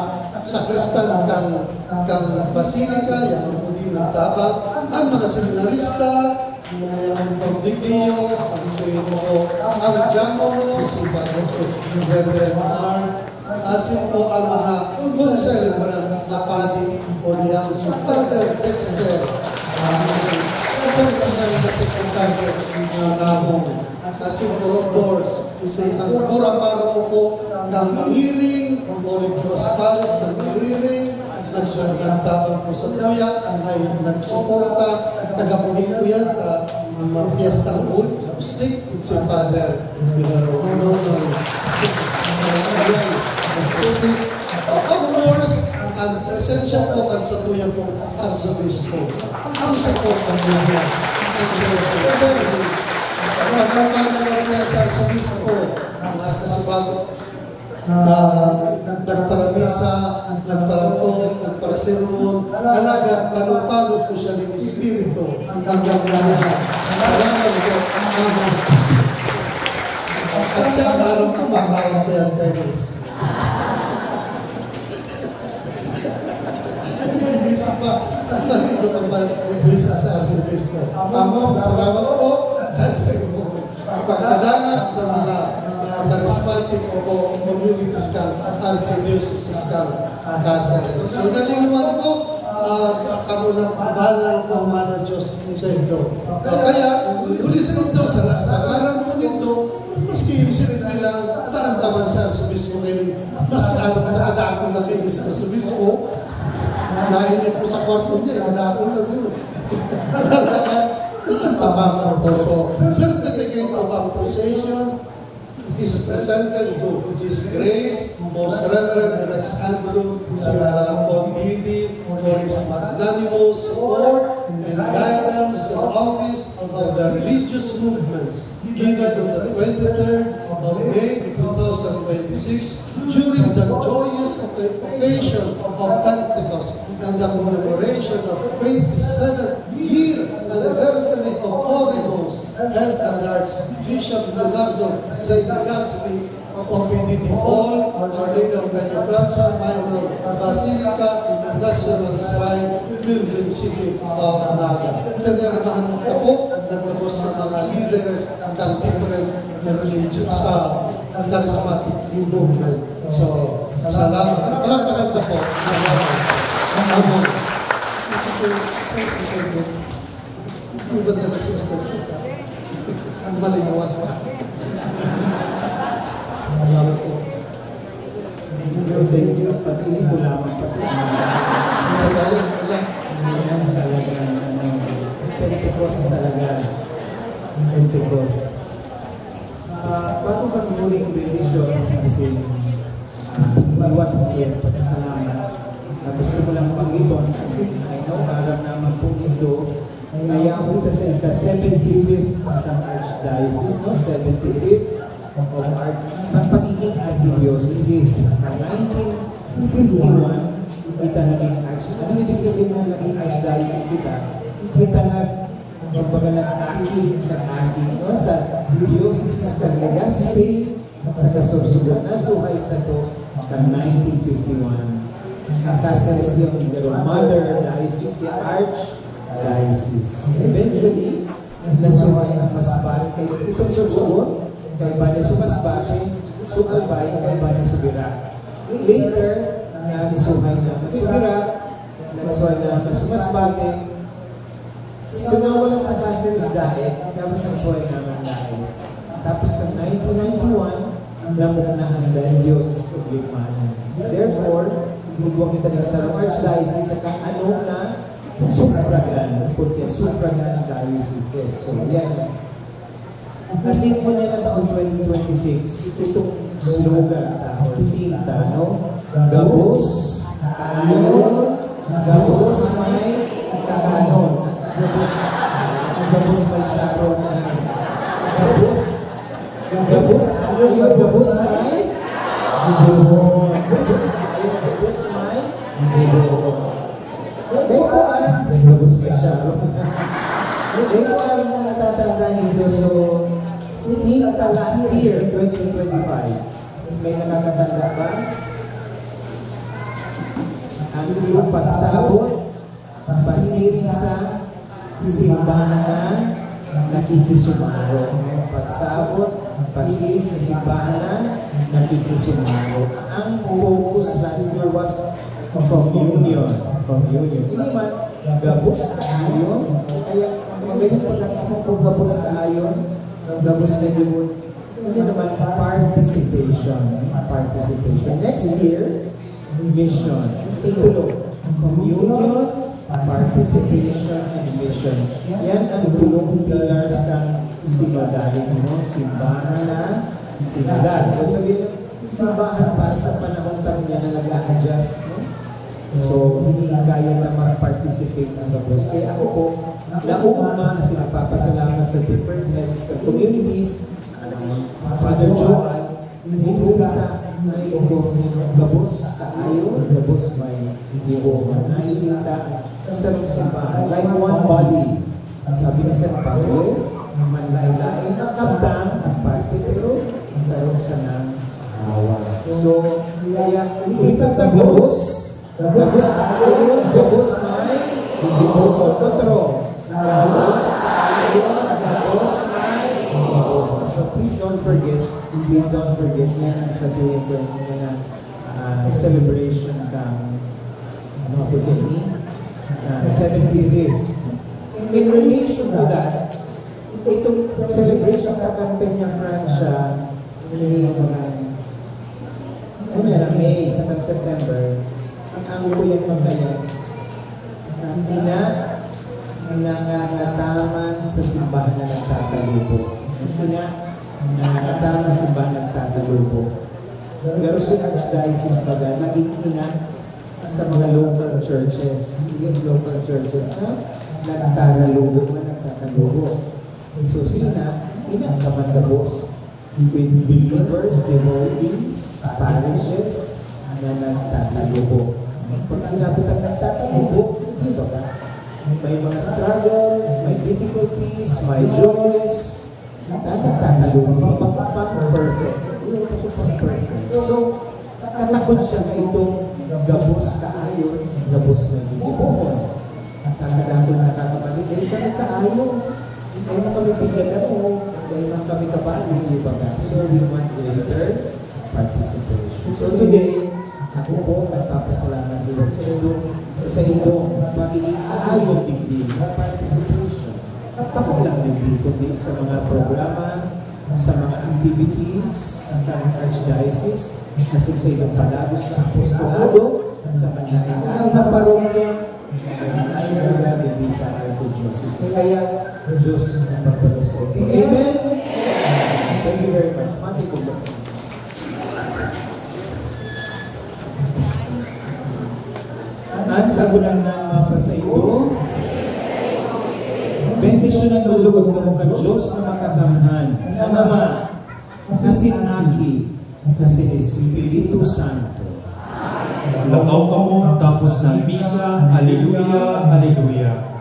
sakristan kan, kan Basilica, yang ang puting nagtabang, ang mga seminarista, yang ang pagdikiyo, ang sentro, ang diakono, si Father Reverend Mark, asin po ang mga co-celebrants na padi o diyan si Father Dexter, ang personal na sekretaryo na namon. Kasi po, of course, si ang kura paroko po ng Mangiring, Holy Cross Parish ng Mangiring, nagsunod ang tapang po sa tuya, ay nagsuporta, tagabuhi po yan, ah, mga piyestang uy, lipstick, si Father Nonoy. Ayan, lipstick. Of course, ang presensya po kan sa tuya pong Arsobispo. Ang suporta niya yan. Ang suporta niya. Pagkakala lang niya sa Arsobispo, mga kasubago, ah, nagparamisa, nagparatok, nagparasermon, talagang pano-pano po siya ng Espiritu hanggang ngayon. Salamat po. Amen. At siya, aram ko, makawag pa yan, Dennis. May misa pa. Ang talino pa ba? Misa sa Arsobispo. Amo, salamat po. That's it po. Pagpadangat sa mga, ah, charismatic po communities kan Archdiocese kan Caceres. So, nalingawan ko, ah, kamo na pagbahala po ang mahal na Diyos sa indo. Ah, kaya, huli sa indo, sa, sa ngaran po nindo, maski yung sirip nilang, daan Naman sa arzobispo kayo, mas kaarap na kadakol na kayo sa arzobispo. Dahil ito sa kwarto niya, kadakol na rin. Ang tabangan po. So, certificate of appreciation is presented to His Grace Most Reverend Rex Andrew Sierra Conditi for his magnanimous support and guidance to the office of the religious movements given on the twenty-third of May two thousand twenty-six, during the joyous occa-, occasion of Pentecost and the commemoration of twenty-seventh year anniversary of Oremus, held at Archbishop Leonardo J. Legaspi, O P D T Hall, Our Lady of Peñafrancia Minor Basilica, and National Shrine, Pilgrim City of Naga. Pinirmahan na po ng tapos ng mga leaders ng different religions, ah, charismatic movement. So, salamat. Palakpakan na po. Salamat. Amen. Thank you, sir. Thank you, sir. Iba na na siya sa kita. Ang malinawan pa. Salamat po. Thank you, thank you. Pati ini ko lamang pati. Ayan, talaga, ano, Pentecost talaga. Pentecost. Ah, bago kang muling bendisyon, kasi, ah, liwat sa iyong pasasalamat, na gusto ko lang banggiton, kasi I know, aram naman po nindo, na yaon kita sa ika-seventy-fifth kan Archdiocese, no? Seventy-fifth of Arch-, ng pagiging Archdiocese. Ang nineteen fifty-one, kita naging Arch-, ano ibig sabihin na naging Archdiocese kita? Kita nag-, kumbaga, nag-aki, nag-aki, no? Sa Diocese kan Legazpi, sa kasursugon na suhay sato kan nineteen fifty-one. Ang Caceres yung garo, mother diocese kay archdiocese. Eventually, nasuhay ang Masbate kay itong sursugon, kaiba niya su Masbate, su Albay, kaiba niya su Virac. Later, nagsuhay na su Virac, nagsuhay na su Masbate, So, nawalat sa Caceres dai, tapos nagsuhay naman dai. Tapos, kan nineteen ninety-one, namukna an Diocese of Libmanan. Therefore, igwa kita nin sarong archdiocese saka ano na suffragan, porque suffragan dioceses. So, yan. Asin ngunyan na taon twenty twenty-six, itong slogan ta, or theme ta, no? Gabos, kaayon, gabos may kakanon. Gabos may Sharon. Gabos, gabos, kaayon, gabos may gabos. Gabos, kaayon, gabos may gabos. Dai ko aram, gabos may Sharon. Dai ko aram kung natatanda nindo. So, theme ta last year, twenty twenty-five. May nakakatanda ba? Ang pagsabot, pasiring sa simbahan na nakikisumaro. Pagsabot, pasiring sa simbahan na nakikisumaro. Ang focus last year was communion. Communion. Hindi man, gabos kaayon. Kaya, magaling pagkakapag gabos kaayon. Gabos na yun. Hindi naman, participation. Participation. Next year, mission. Itulo. Communion, participation, and mission. Yan ang tulong pillars ng sinodality, no? Simbahan na sinodal. Ibig sabihin, simbahan para sa panahon ta ngunyan na nag-a-adjust, no? So, hinihikayat na mag-participate ang gabos. Kaya ako po, naugma, kasi nagpapasalamat sa different heads ng communities, Father Joel, Minumita na igugom nin gabos kaayo, gabos may gibohon. Naiinta sa sarong simbahan. Like one body. Sabi ni San Pablo, manlaen-laen ang kabtang, ang parte, pero sarong sanang hawak. So, kaya ulitan ta, gabos, gabos kaayo, gabos may gibohon. Otro. Gabos kaayo, gabos may gibohon. So please don't forget, please don't forget, yan ang sa tuwing ko yung mga, ah, celebration kan, ano po yan, ah, seventy-fifth. In relation to that, itong celebration kan Peñafrancia, may mga May sa September, ang kuya magkaya, ang ina nangangataman sa simbahan na nagtatalubo. Ang ina nangangataman sa simbahan na nagtatalubo. Pero si Archdiocese baga, naging ina sa mga local churches. Yung local churches na nagtatalubo, na nagtatalubo. So, sina, ina ka man gabos with believers, devotees, parishes na nagtatalubo. Pag sinabi ng nagtatalubo, di ba ba? May mga struggles, may difficulties, may joys. Na nagtatalubo, pag, pag perfect. Yung pag perfect. So, natakot siya na itong gabos kaayon, gabos na gigibohon. Nakadakol na kakamali, dahil kami kaayo. Dahil na kami pigladan mo, dahil na kami kabali, yung baga. So, we want greater participation. So, today, ako po, nagpapasalamat din sa inyong, sa, sa inyong pagiging kaayon digdi na participation. Bako lang digdi, kundi sa mga programa, sa mga activities ng Archdiocese, kasi sa inyong palagos na apostolado, sa mga na parokya, ay nagagawin sa Archdiocese. Kaya, Diyos ang magpalusot. Amen? Thank you very much. Mati po ba? An Kagurangnan mapasaindo. Bendisyonan man lugod kamo kan Dios na Makakamhan, an Ama, asin Aki, asin Espiritu Santo. Lakaw kamo, tapos na misa. Aleluya, aleluya.